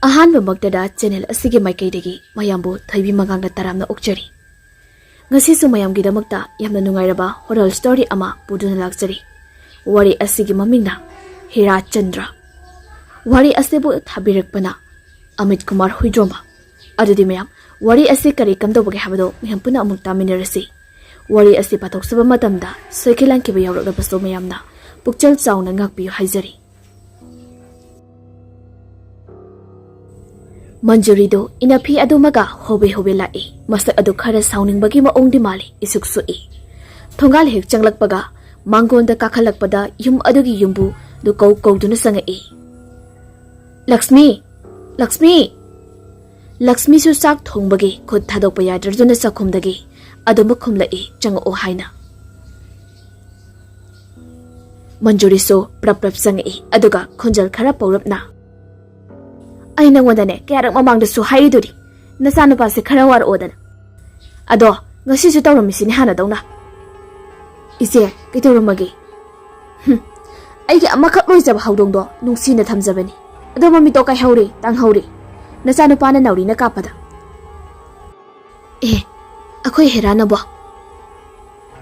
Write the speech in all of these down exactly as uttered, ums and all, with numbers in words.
ꯑꯍꯥꯟꯕꯃꯛꯇꯗ channel ꯑꯁꯤꯒꯤ ꯃꯥꯏꯀꯩꯗꯒꯤ ꯃꯌꯥꯝꯕꯨ ꯊꯣꯏꯕꯤ ꯃꯉꯥꯡꯅ ꯇꯔꯥꯝꯅ ꯑꯣꯛꯆꯔꯤ꯫ ꯉꯁꯤꯁꯨ ꯃꯌꯥꯝꯒꯤꯗꯃꯛꯇ ꯌꯥꯝꯅ ꯅꯨꯡꯉꯥꯏꯔꯕ ꯍꯣꯔꯔ ꯁ꯭ꯇꯣꯔꯤ ꯑꯃ ꯄꯨꯗꯨꯅ ꯂꯥꯛꯆꯔꯤ꯫ ꯋꯥꯔꯤ ꯑꯁꯤꯒꯤ ꯃꯃꯤꯡꯅ ꯍꯤꯔꯥ ꯆꯟꯗ꯭ꯔ꯫ ꯋꯥꯔꯤ ꯑꯁꯤꯕꯨ ꯊꯥꯕꯤꯔꯛꯄꯅ ꯑꯃꯤꯠ ꯀꯨꯃꯥꯔ ꯍꯨꯏꯗ꯭ꯔꯣꯝꯕ꯫ ꯑꯗꯨꯗꯤ ꯃꯌꯥꯝ, ꯋꯥꯔꯤ ꯑꯁꯤ ꯀꯔꯤ ꯀꯝꯗꯧꯕꯒꯦ ꯍꯥꯏꯕꯗꯨ ꯃꯌꯥꯝ ꯄꯨꯟꯅ ꯑꯃꯨꯛ ꯇꯥꯃꯤꯟꯅꯔꯁꯤ꯫ ꯋꯥꯔꯤ ꯑꯁꯤ ꯄꯥꯊꯣꯛꯆꯕ ꯃꯇꯝꯗ ꯁꯣꯏꯈꯤ ꯂꯥꯟꯈꯤꯕ ꯌꯥꯎꯔꯛꯂꯕꯁꯨ ꯃꯌꯥꯝꯅ ꯄꯨꯛꯆꯦꯜ ꯆꯥꯎꯅ ꯉꯥꯛꯄꯤꯌꯨ ꯍꯥꯏꯖꯔꯤ꯫ ꯃꯟꯖꯨꯔꯤꯗꯨ ꯏꯅꯐꯤ ꯑꯗꯨꯃꯒ ꯍꯣꯕꯦ ꯍꯣꯕꯦ ꯂꯥꯛꯏ꯫ ꯃꯁꯛ ꯑꯗꯨ ꯈꯔ ꯁꯥꯎꯅꯤꯡꯕꯒꯤ ꯃꯑꯣꯡꯗꯤ ꯃꯥꯜꯂꯤ, ꯏꯁꯨꯛ ꯁꯨꯛꯏ꯫ ꯊꯣꯡꯒꯥꯜ ꯍꯦꯛ ꯆꯪꯂꯛꯄꯒ ꯃꯥꯡꯒꯣꯟꯗ ꯀꯥꯈꯠꯂꯛꯄꯗ ꯌꯨꯝ ꯑꯗꯨꯒꯤ ꯌꯨꯝꯕꯨꯗꯨ ꯀꯧ ꯀꯧꯗꯨꯅ ꯆꯪꯉꯛꯏ꯫ "ꯂꯛꯁꯃꯤ! ꯂꯛꯁꯃꯤ!" ꯂꯛꯁꯃꯤꯁꯨ ꯆꯥꯛ ꯊꯣꯡꯕꯒꯤ ꯈꯨꯠ ꯊꯥꯗꯣꯛꯄ ꯌꯥꯗ꯭ꯔꯗꯨꯅ ꯆꯥꯛꯈꯨꯝꯗꯒꯤ ꯑꯗꯨꯃꯛ ꯈꯨꯝꯂꯛꯏ, "ꯆꯪꯉꯛꯑꯣ" ꯍꯥꯏꯅ꯫ ꯃꯟꯖꯨꯔꯤꯁꯨ ꯄ꯭ꯔꯞ ꯄ꯭ꯔꯞ ꯆꯪꯉꯛꯏ, ꯑꯗꯨꯒ ꯈꯣꯟꯖꯦꯜ ꯈꯔ ꯄꯧꯔꯞꯅ, "ꯑꯩ ꯅꯪꯉꯣꯟꯗꯅꯦ ꯀꯌꯥꯔꯛ ꯃꯃꯥꯡꯗꯁꯨ ꯍꯥꯏꯔꯤꯗꯨꯗꯤ, ꯅꯆꯥꯅꯨꯄꯥꯁꯦ ꯈꯔ ꯋꯥꯔꯛꯑꯣꯗꯅ꯫ ꯑꯗꯣ ꯉꯁꯤꯁꯨ ꯇꯧꯔꯝꯃꯤꯁꯤꯅꯦ ꯍꯥꯟꯅꯗꯧꯅ꯫ ꯏꯆꯦ, ꯀꯩꯗꯧꯔꯝꯃꯒꯦ? ꯍꯨꯝ, ꯑꯩꯒꯤ ꯑꯃꯈꯛ ꯂꯣꯏꯖꯕ ꯍꯧꯗꯣꯡꯗꯣ ꯅꯨꯡꯁꯤꯅ ꯊꯝꯖꯕꯅꯤ꯫ ꯑꯗꯣ ꯃꯃꯤꯠꯇꯣ ꯀꯥꯏꯍꯧꯔꯦ, ꯇꯥꯡꯍꯧꯔꯦ꯫ ꯅꯆꯥꯅꯨꯄꯥꯅ ꯅꯥꯎꯔꯤꯅ ꯀꯥꯞꯄꯗ꯫ ꯑꯦ, ꯑꯩꯈꯣꯏ ꯍꯦꯔꯥꯅꯕꯣ?"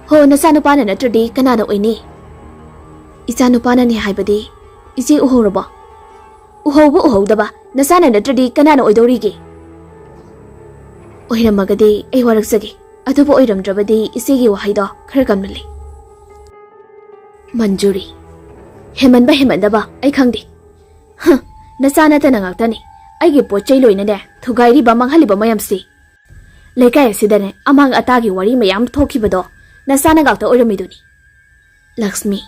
"ꯍꯣ, ꯅꯆꯥꯅꯨꯄꯥꯅ ꯅꯠꯇ꯭ꯔꯗꯤ ꯀꯅꯥꯅ ꯑꯣꯏꯅꯤ?" "ꯏꯆꯥꯅꯨꯄꯥꯅꯅꯦ ꯍꯥꯏꯕꯗꯤ ꯏꯆꯦ ꯎꯍꯧꯔꯕꯣ?" "ꯎꯍꯧꯕ ꯎꯍꯧꯗꯕ ꯅꯆꯥꯅ ꯅꯠꯇ꯭ꯔꯗꯤ ꯀꯅꯥꯅ ꯑꯣꯏꯗꯧꯔꯤꯒꯦ?" "ꯑꯣꯏꯔꯝꯃꯒꯗꯤ ꯑꯩ ꯋꯥꯔꯛꯆꯒꯦ, ꯑꯗꯨꯕꯨ ꯑꯣꯏꯔꯝꯗ꯭ꯔꯕꯗꯤ ꯏꯆꯦꯒꯤ ꯋꯥꯍꯩꯗꯣ ꯈꯔ ꯀꯟꯃꯜꯂꯤ꯫" ꯃꯟꯖꯨꯔꯤ, "ꯍꯦꯃꯟꯕ ꯍꯦꯃꯟꯗꯕ ꯑꯩ ꯈꯪꯗꯦ꯫ ꯍ, ꯅꯆꯥ ꯅꯠꯇꯅ ꯉꯥꯛꯇꯅꯤ ꯑꯩꯒꯤ ꯄꯣꯠ ꯆꯩ ꯂꯣꯏꯅꯅꯦ ꯊꯨꯒꯥꯏꯔꯤꯕ, ꯃꯥꯡꯍꯜꯂꯤꯕ ꯃꯌꯥꯝꯁꯤ꯫ ꯂꯩꯀꯥꯏ ꯑꯁꯤꯗꯅꯦ ꯑꯃꯥꯡ ꯑꯇꯥꯒꯤ ꯋꯥꯔꯤ ꯃꯌꯥꯝ ꯊꯣꯛꯈꯤꯕꯗꯣ ꯅꯆꯥꯅ ꯉꯥꯛꯇ ꯑꯣꯏꯔꯝꯃꯤꯗꯨꯅꯤ꯫" "ꯂꯛꯁꯃꯤ,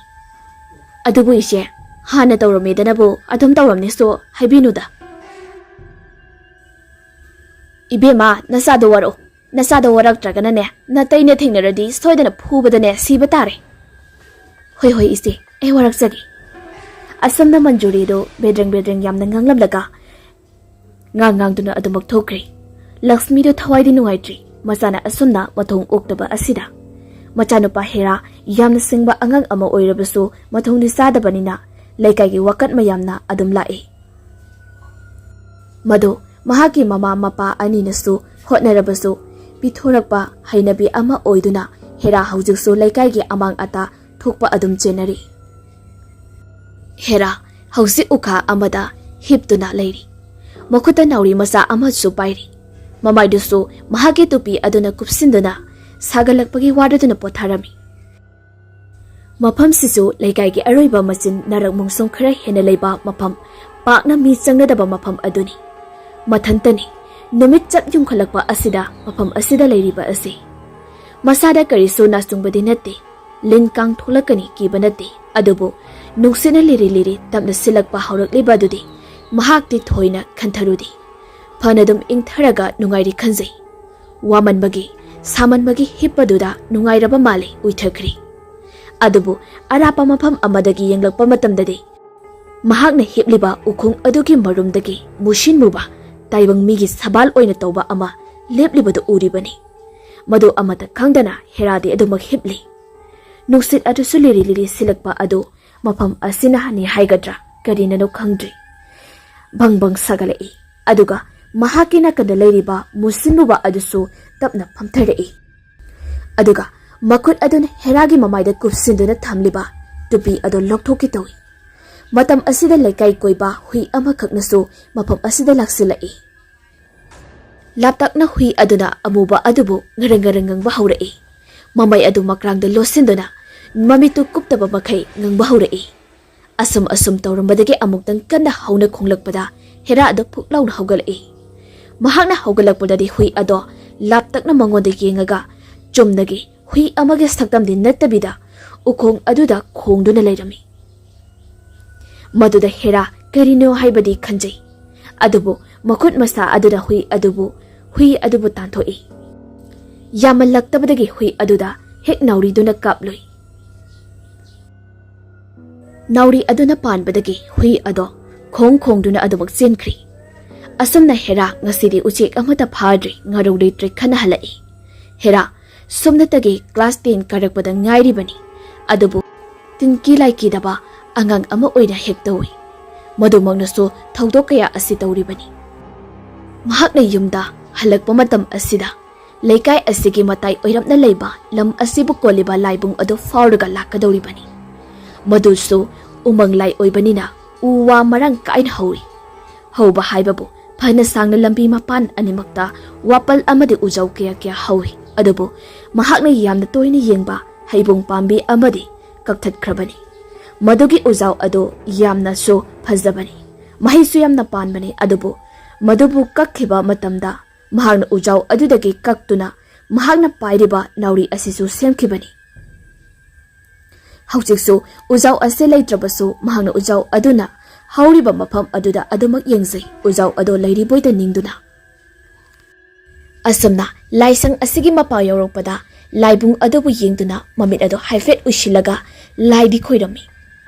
ꯑꯗꯨꯕꯨ ꯏꯆꯦ, ꯍꯥꯟꯅ ꯇꯧꯔꯝꯃꯦꯗꯅꯕꯨ ꯑꯗꯨꯝ ꯇꯧꯔꯝꯅꯦꯁꯨ ꯍꯥꯏꯕꯤꯅꯨꯗ꯫" "ꯏꯕꯦꯝꯃ, ꯅꯆꯥꯗꯣ ꯋꯥꯔꯛꯑꯣ꯫ ꯅꯆꯥꯗꯣ ꯋꯥꯔꯛꯇ꯭ꯔꯒꯅꯅꯦ, ꯅꯇꯩꯅ ꯊꯦꯡꯅꯔꯗꯤ ꯁꯣꯏꯗꯅ ꯐꯨꯕꯗꯅꯦ ꯁꯤꯕ ꯇꯥꯔꯦ꯫" "ꯍꯣꯏ, ꯍꯣꯏ ꯏꯆꯦ, ꯑꯩ ꯋꯥꯔꯛꯆꯒꯦ꯫" ꯑꯁꯨꯝꯅ ꯃꯟꯖꯨꯔꯤꯗꯨ ꯕꯦꯗ꯭ꯔꯦꯡ ꯕꯦꯗ꯭ꯔꯦꯡ ꯌꯥꯝꯅ ꯉꯥꯡꯂꯝꯂꯒ ꯉꯥꯡ ꯉꯥꯡꯗꯨꯅ ꯑꯗꯨꯃꯛ ꯊꯣꯛꯈ꯭ꯔꯦ꯫ ꯂꯛꯁꯃꯤꯗꯨ ꯊꯋꯥꯏꯗꯤ ꯅꯨꯡꯉꯥꯏꯇ꯭ꯔꯤ꯫ ꯃꯆꯥꯅ ꯑꯁꯨꯝꯅ ꯃꯊꯣꯡ ꯑꯣꯛꯇꯕ ꯑꯁꯤꯗ꯫ ꯃꯆꯥꯅꯨꯄꯥ ꯍꯦꯔꯥ ꯌꯥꯝꯅ ꯁꯤꯡꯕ ꯑꯉꯥꯡ ꯑꯃ ꯑꯣꯏꯔꯕꯁꯨ ꯃꯊꯣꯡꯗꯤ ꯆꯥꯗꯕꯅꯤꯅ ꯂꯩꯀꯥꯏꯒꯤ ꯋꯥꯀꯠ ꯃꯌꯥꯝꯅ ꯑꯗꯨꯝ ꯂꯥꯛꯏ꯫ ꯃꯗꯨ ꯃꯍꯥꯛꯀꯤ ꯃꯃꯥ ꯃꯄꯥ ꯑꯅꯤꯅꯁꯨ ꯍꯣꯠꯅꯔꯕꯁꯨ ꯄꯤꯊꯣꯔꯛꯄ ꯍꯩꯅꯕꯤ ꯑꯃ ꯑꯣꯏꯗꯨꯅ ꯍꯦꯔꯥ ꯍꯧꯖꯤꯛꯁꯨ ꯂꯩꯀꯥꯏꯒꯤ ꯑꯃꯥꯡ ꯑꯇꯥ ꯊꯣꯛꯄ ꯑꯗꯨꯝ ꯆꯦꯟꯅꯔꯤ꯫ ꯍꯦꯔꯥ ꯍꯧꯖꯤꯛ ꯎꯈꯥ ꯑꯃꯗ ꯍꯤꯞꯇꯨꯅ ꯂꯩꯔꯤ꯫ ꯃꯈꯨꯠꯇ ꯅꯥꯎꯔꯤ ꯃꯆꯥ ꯑꯃꯁꯨ ꯄꯥꯏꯔꯤ꯫ ꯃꯃꯥꯏꯗꯨꯁꯨ ꯃꯍꯥꯛꯀꯤ ꯇꯨꯄꯤ ꯑꯗꯨꯅ ꯀꯨꯞꯁꯤꯟꯗꯨꯅ ꯁꯥꯒꯠꯂꯛꯄꯒꯤ ꯋꯥꯔꯗꯨꯅ ꯄꯣꯊꯥꯔꯝꯃꯤ꯫ ꯃꯐꯝꯁꯤꯁꯨ ꯂꯩꯀꯥꯏꯒꯤ ꯑꯔꯣꯏꯕ ꯃꯆꯤꯟ ꯅꯥꯔꯛ ꯃꯣꯡꯁꯣꯡ ꯈꯔ ꯍꯦꯟꯅ ꯂꯩꯕ ꯃꯐꯝ, ꯄꯥꯛꯅ ꯃꯤ ꯆꯪꯅꯗꯕ ꯃꯐꯝ ꯑꯗꯨꯅꯤ꯫ ꯃꯊꯟꯇꯅꯤ ꯅꯨꯃꯤꯠ ꯆꯞ ꯌꯨꯡꯈꯠꯂꯛꯄ ꯑꯁꯤꯗ ꯃꯐꯝ ꯑꯁꯤꯗ ꯂꯩꯔꯤꯕ ꯑꯁꯤ꯫ ꯃꯁꯥꯗ ꯀꯔꯤꯁꯨ ꯅꯥꯆꯨꯡꯕꯗꯤ ꯅꯠꯇꯦ, ꯂꯤꯟ ꯀꯥꯡ ꯊꯣꯛꯂꯛꯀꯅꯤ ꯀꯤꯕ ꯅꯠꯇꯦ, ꯑꯗꯨꯕꯨ ꯅꯨꯡꯁꯤꯠꯅ ꯂꯤꯔꯤ ꯂꯤꯔꯤ ꯇꯞꯅ ꯁꯤꯜꯂꯛꯄ ꯍꯧꯔꯛꯂꯤꯕ ꯑꯗꯨꯗꯤ ꯃꯍꯥꯛꯇꯤ ꯊꯣꯏꯅ ꯈꯟꯊꯔꯨꯗꯦ꯫ ꯐꯅ ꯑꯗꯨꯝ ꯏꯪꯊꯔꯒ ꯅꯨꯡꯉꯥꯏꯔꯤ ꯈꯟꯖꯩ꯫ ꯋꯥꯃꯟꯕꯒꯤ, ꯁꯥꯃꯟꯕꯒꯤ ꯍꯤꯞꯄꯗꯨꯗ ꯅꯨꯡꯉꯥꯏꯔꯕ ꯃꯥꯜꯂꯦ ꯎꯏꯊꯈ꯭ꯔꯤ꯫ ꯑꯗꯨꯕꯨ ꯑꯔꯥꯞꯄ ꯃꯐꯝ ꯑꯃꯗꯒꯤ ꯌꯦꯡꯂꯛꯄ ꯃꯇꯝꯗꯗꯤ ꯃꯍꯥꯛꯅ ꯍꯤꯞꯂꯤꯕ ꯎꯈꯣꯡ ꯑꯗꯨꯒꯤ ꯃꯔꯨꯝꯗꯒꯤ ꯃꯨꯁꯤꯟ ꯃꯨꯕ ꯇꯥꯏꯕꯪ ꯃꯤꯒꯤ ꯁꯕꯥꯜ ꯑꯣꯏꯅ ꯇꯧꯕ ꯑꯃ ꯂꯦꯞꯂꯤꯕꯗꯨ ꯎꯔꯤꯕꯅꯤ꯫ ꯃꯗꯨ ꯑꯃꯠꯇ ꯈꯪꯗꯅ ꯍꯦꯔꯥꯗꯤ ꯑꯗꯨꯃꯛ ꯍꯤꯞꯂꯤ꯫ ꯅꯨꯡꯁꯤꯠ ꯑꯗꯨꯁꯨ ꯂꯤꯔꯤ ꯂꯤꯔꯤ ꯁꯤꯜꯂꯛꯄ ꯑꯗꯨ ꯃꯐꯝ ꯑꯁꯤꯅꯅꯤ ꯍꯥꯏꯒꯗ꯭ꯔꯥ ꯀꯔꯤꯅꯅꯣ ꯈꯪꯗ꯭ꯔꯤ꯫ ꯕꯪ ꯕꯪ ꯁꯥꯒꯠꯂꯛꯏ꯫ ꯑꯗꯨꯒ ꯃꯍꯥꯛꯀꯤ ꯅꯥꯀꯟꯗ ꯂꯩꯔꯤꯕ ꯃꯨꯁꯤꯟ ꯃꯨꯕ ꯑꯗꯨꯁꯨ ꯇꯞꯅ ꯐꯝꯊꯔꯛꯏ꯫ ꯑꯗꯨꯒ ꯃꯈꯨꯠ ꯑꯗꯨꯅ ꯍꯦꯔꯥꯒꯤ ꯃꯃꯥꯏꯗ ꯀꯨꯞꯁꯤꯟꯗꯨꯅ ꯊꯝꯂꯤꯕ ꯇꯨꯄꯤ ꯑꯗꯨ ꯂꯧꯊꯣꯛꯀꯦ ꯇꯧꯏ꯫ ꯃꯇꯝ ꯑꯁꯤꯗ ꯂꯩꯀꯥꯏ ꯀꯣꯏꯕ ꯍꯨꯏ ꯑꯃꯈꯛꯅꯁꯨ ꯃꯐꯝ ꯑꯁꯤꯗ ꯂꯥꯛꯁꯤꯜꯂꯛꯏ꯫ ꯂꯥꯞꯇꯛꯅ ꯍꯨꯏ ꯑꯗꯨꯅ ꯑꯃꯨꯕ ꯑꯗꯨꯕꯨ ꯉꯔꯪ ꯉꯔꯪ ꯉꯪꯕ ꯍꯧꯔꯛꯏ꯫ ꯃꯃꯩ ꯑꯗꯨ ꯃꯀ꯭ꯔꯥꯡꯗ ꯂꯣꯠꯁꯤꯟꯗꯨꯅ ꯃꯃꯤꯠꯇꯨ ꯀꯨꯞꯇꯕ ꯃꯈꯩ ꯉꯪꯕ ꯍꯧꯔꯛꯏ꯫ ꯑꯁꯨꯝ ꯑꯁꯨꯝ ꯇꯧꯔꯝꯕꯗꯒꯤ ꯑꯃꯨꯛꯇꯪ ꯀꯟꯅ ꯍꯧꯅ ꯈꯣꯡꯂꯛꯄꯗ ꯍꯦꯔꯥ ꯑꯗꯨ ꯐꯨꯛ ꯂꯥꯎꯅ ꯍꯧꯒꯠꯂꯛꯏ꯫ ꯃꯍꯥꯛꯅ ꯍꯧꯒꯠꯂꯛꯄꯗꯗꯤ ꯍꯨꯏ ꯑꯗꯣ ꯂꯥꯞꯇꯛꯅ ꯃꯉꯣꯟꯗ ꯌꯦꯡꯉꯒ ꯆꯨꯝꯅꯒꯤ ꯍꯨꯏ ꯑꯃꯒꯤ ꯁꯛꯇꯝꯗꯤ ꯅꯠꯇꯕꯤꯗ ꯎꯈꯣꯡ ꯑꯗꯨꯗ ꯈꯣꯡꯗꯨꯅ ꯂꯩꯔꯝꯃꯤ꯫ ꯃꯗꯨꯗ ꯍꯦꯔꯥ ꯀꯔꯤꯅꯣ ꯍꯥꯏꯕꯗꯤ ꯈꯟꯖꯩ, ꯑꯗꯨꯕꯨ ꯃꯈꯨꯠ ꯃꯁꯥ ꯑꯗꯨꯅ ꯍꯨꯏ ꯑꯗꯨꯕꯨ, ꯍꯨꯏ ꯑꯗꯨꯕꯨ ꯇꯥꯟꯊꯣꯛꯏ꯫ ꯌꯥꯝꯃꯜꯂꯛꯇꯕꯗꯒꯤ ꯍꯨꯏ ꯑꯗꯨꯗ ꯍꯦꯛ ꯅꯥꯎꯔꯤꯗꯨꯅ ꯀꯥꯞꯂꯨꯏ꯫ ꯅꯥꯎꯔꯤ ꯑꯗꯨꯅ ꯄꯥꯟꯕꯗꯒꯤ ꯍꯨꯏ ꯑꯗꯣ ꯈꯣꯡ ꯈꯣꯡꯗꯨꯅ ꯑꯗꯨꯃꯛ ꯆꯦꯟꯈ꯭ꯔꯤ꯫ ꯑꯁꯨꯝꯅ ꯍꯦꯔꯥ ꯉꯁꯤꯗꯤ ꯎꯆꯦꯛ ꯑꯃꯠꯇ ꯐꯥꯗ꯭ꯔꯤ, ꯉꯥꯔꯧ ꯂꯩꯇ꯭ꯔꯦ ꯈꯟꯅ ꯍꯜꯂꯛꯏ꯫ ꯍꯦꯔꯥ ꯁꯨꯞꯅꯇꯒꯤ class ten ꯀꯥꯔꯛꯄꯗ ꯉꯥꯏꯔꯤꯕꯅꯤ, ꯑꯗꯨꯕꯨ ꯇꯤꯟꯀꯤ ꯂꯥꯏꯀꯤꯗꯕ ꯑꯉꯥꯡ ꯑꯃ ꯑꯣꯏꯅ ꯍꯦꯛ ꯇꯧꯏ꯫ ꯃꯗꯨꯃꯛꯅꯁꯨ ꯊꯧꯗꯣꯛ ꯀꯌꯥ ꯑꯁꯤ ꯇꯧꯔꯤꯕꯅꯤ꯫ ꯃꯍꯥꯛꯅ ꯌꯨꯝꯗ ꯍꯜꯂꯛꯄ ꯃꯇꯝ ꯑꯁꯤꯗ ꯂꯩꯀꯥꯏ ꯑꯁꯤꯒꯤ ꯃꯇꯥꯏ ꯑꯣꯏꯔꯞꯅ ꯂꯩꯕ ꯂꯝ ꯑꯁꯤꯕꯨ ꯀꯣꯜꯂꯤꯕ ꯂꯥꯏꯕꯨꯡ ꯑꯗꯨ ꯐꯥꯎꯔꯒ ꯂꯥꯛꯀꯗꯧꯔꯤꯕꯅꯤ꯫ ꯃꯗꯨꯁꯨ ꯎꯃꯪ ꯂꯥꯏ ꯑꯣꯏꯕꯅꯤꯅ ꯎ ꯋꯥ ꯃꯔꯥꯡ ꯀꯥꯏꯅ ꯍꯧꯏ꯫ ꯍꯧꯕ ꯍꯥꯏꯕꯕꯨ ꯐꯅ ꯁꯥꯡꯅ ꯂꯝꯕꯤ ꯃꯄꯥꯟ ꯑꯅꯤꯃꯛꯇ ꯋꯥꯄꯜ ꯑꯃꯗꯤ ꯎꯖꯥꯎ ꯀꯌꯥ ꯀꯌꯥ ꯍꯧꯏ꯫ ꯑꯗꯨꯕꯨ ꯃꯍꯥꯛꯅ ꯌꯥꯝꯅ ꯇꯣꯏꯅ ꯌꯦꯡꯕ ꯍꯩꯕꯣꯡ ꯄꯥꯝꯕꯤ ꯑꯃꯗꯤ ꯀꯛꯊꯠꯈ꯭ꯔꯕꯅꯤ꯫ ꯃꯗꯨꯒꯤ ꯎꯖꯥꯎ ꯑꯗꯨ ꯌꯥꯝꯅꯁꯨ ꯐꯖꯕꯅꯤ, ꯃꯍꯩꯁꯨ ꯌꯥꯝꯅ ꯄꯥꯟꯕꯅꯤ꯫ ꯑꯗꯨꯕꯨ ꯃꯗꯨꯕꯨ ꯀꯛꯈꯤꯕ ꯃꯇꯝꯗ ꯃꯍꯥꯛꯅ ꯎꯖꯥꯎ ꯑꯗꯨꯗꯒꯤ ꯀꯛꯇꯨꯅ ꯃꯍꯥꯛꯅ ꯄꯥꯏꯔꯤꯕ ꯅꯥꯎꯔꯤ ꯑꯁꯤꯁꯨ ꯁꯦꯝꯈꯤꯕꯅꯤ꯫ ꯍꯧꯖꯤꯛꯁꯨ ꯎꯖꯥꯎ ꯑꯁꯤ ꯂꯩꯇ꯭ꯔꯕꯁꯨ ꯃꯍꯥꯛꯅ ꯎꯖꯥꯎ ꯑꯗꯨꯅ ꯍꯧꯔꯤꯕ ꯃꯐꯝ ꯑꯗꯨꯗ ꯑꯗꯨꯃꯛ ꯌꯦꯡꯖꯩ, ꯎꯖꯥꯎ ꯑꯗꯣ ꯂꯩꯔꯤꯕꯣꯏꯗ ꯅꯤꯡꯗꯨꯅ꯫ ꯑꯁꯨꯝꯅ ꯂꯥꯏꯁꯪ ꯑꯁꯤꯒꯤ ꯃꯄꯥ ꯌꯧꯔꯛꯄꯗ ꯂꯥꯏꯕꯨꯡ ꯑꯗꯨꯕꯨ ꯌꯦꯡꯗꯨꯅ ꯃꯃꯤꯠ ꯑꯗꯨ ꯍꯥꯏꯐꯦꯠ ꯎꯏꯁꯤꯜꯂꯒ ꯂꯥꯏꯗꯤ ꯈꯣꯏꯔꯝꯃꯤ꯫